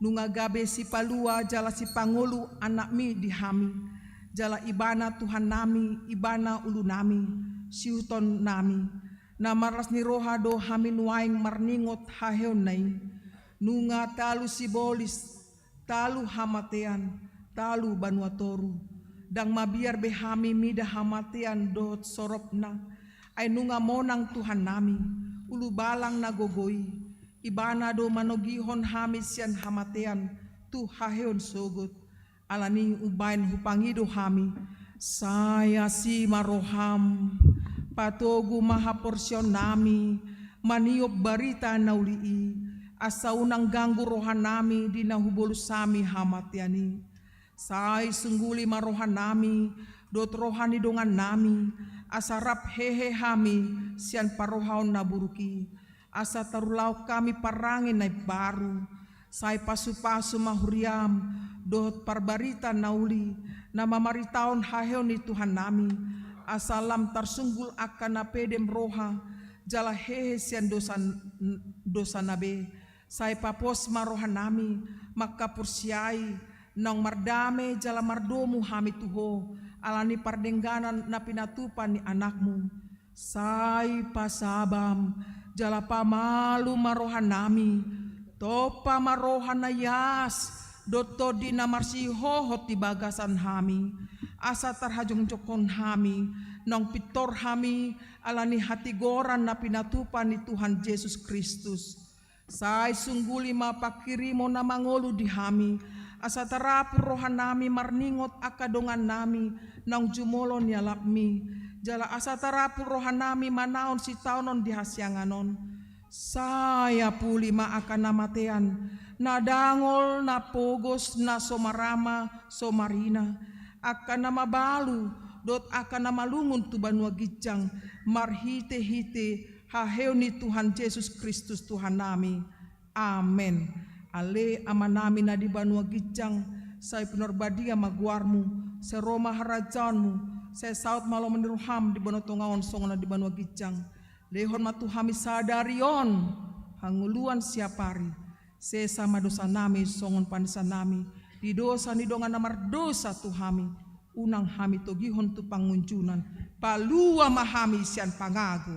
Nunga gabe sipalua jala sipangolu AnakMi di hami, jala Ibana Tuhannami, Ibana ulunami, siihuthonnami. Na marlas ni roha do hami nuaeng marningot haheonna i. Nunga talu sibolis, talu hamatean, talu banua toru. Ndang mabiar be hami mida hamatean dohot soropna. Ai nunga monang Tuhannami, ulubalang na gogo i. Ibana do manogihon hami sian hamatean tu haheon sogot. Alani i umbaen hupangido hami, sai asi ma rohaM, patogu ma haporseaonnami maniop barita na uli i, asa unang ganggu rohanami di na hubolus hami hamatean i. Sai sungguli ma rohanami dohot roha ni dongannami, asa rap hehe hami sian parrohaon na buruk i, asa tarulahon hami parange na imbaru. Sai pasupasu ma huriaM dohot parbarita na uli na mamaritahon haheon ni Tuhannami, asa lam tarsunggul angka na pedem roha jala hehe sian dosa, dosana be. Sai papos ma rohanami mangkaporseai, naung mardame jala mardomu hami tu Ho, alani pardengganan na pinatupa ni AnakMu. Sai pasabam jala pamalum ma rohanami, tompa ma roha na ias dohot tondi na marsihohot di bagasan hami, asa tarhajongjongkon hami, naung pintor hami alani hatigoran na pinatupa ni Tuhan Jesus Kristus. Sai sungguli ma panghirimon na mangolu di hami, asa tarapul rohanami marningot angka dongannami naung jumolo nialapmi, jala asa tarapul rohanami manaon sitaonon di hasiangan on. Sai apuli ma angka na matean, na dangol, na pogos, na so marama, so marina, angka na mabalu, dohot angka na malungun tu banua ginjang, marhitehite haheon ni Tuhan Jesus Kristus Tuhannami. Amen. Ale Amanami na di banua ginjang, sai pinarbadia ma goarmu, sai ro ma harajaonmu, sai saut ma lomo ni roham di banua tonga on songon na di banua ginjang. Lehon ma tu hami sadari on hangoluan siapari. Sesa ma dosanami songon panesanami di dosa ni dongan na mardosa tu hami. Unang hami togihon tu pangunjunan, palua ma hami sian pangago.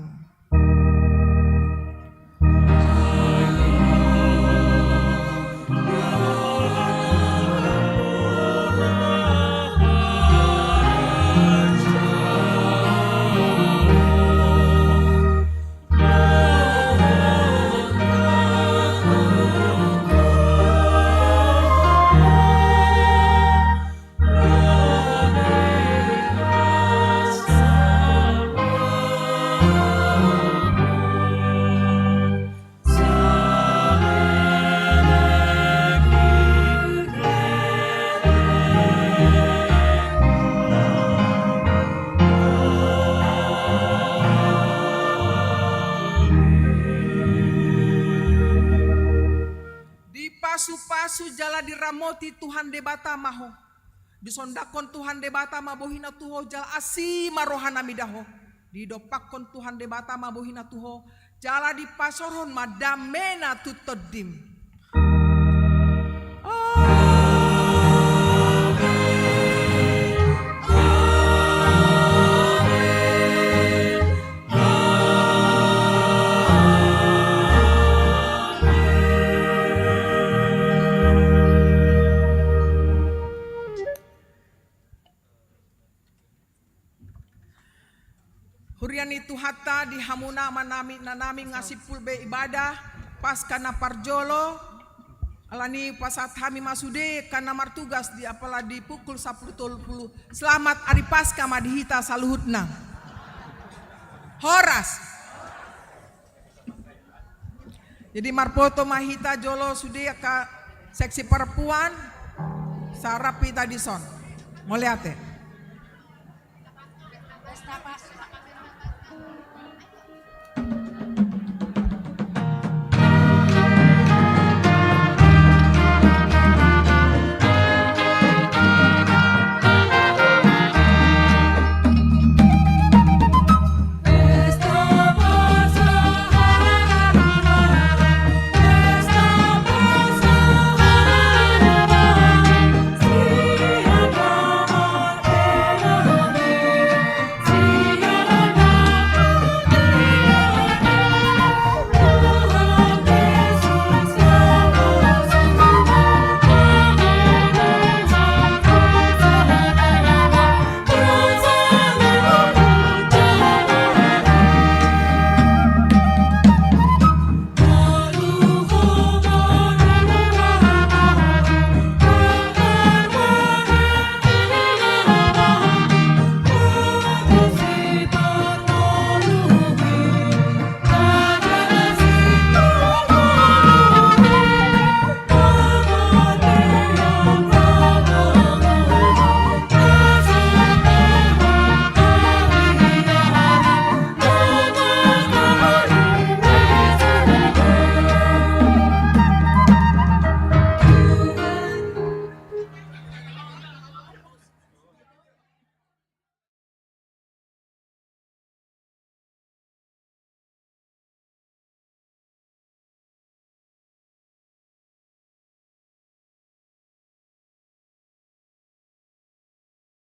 diramoti Tuhan Debata ma ho. Disondangkon Tuhan Debata ma bohina tu ho jala asi ma rohana mida ho. Didompakkon Tuhan Debata ma bohina tu ho jala dipasaorhon ma damena tu tondim. Huria ni Tuhanta, di hamuna ma nami na naeng masimpul be ibadah Paskah na parjolo. Alani i pasahat hami ma sude angka na martugas di apala di pukul sampulu tolu pulu. Selamat Ari Paskah ma di hita saluhutna. Horas. Jadi marpoto ma hita jolo sude angka seksi perempuan, sai rap hita dison. Mauliate.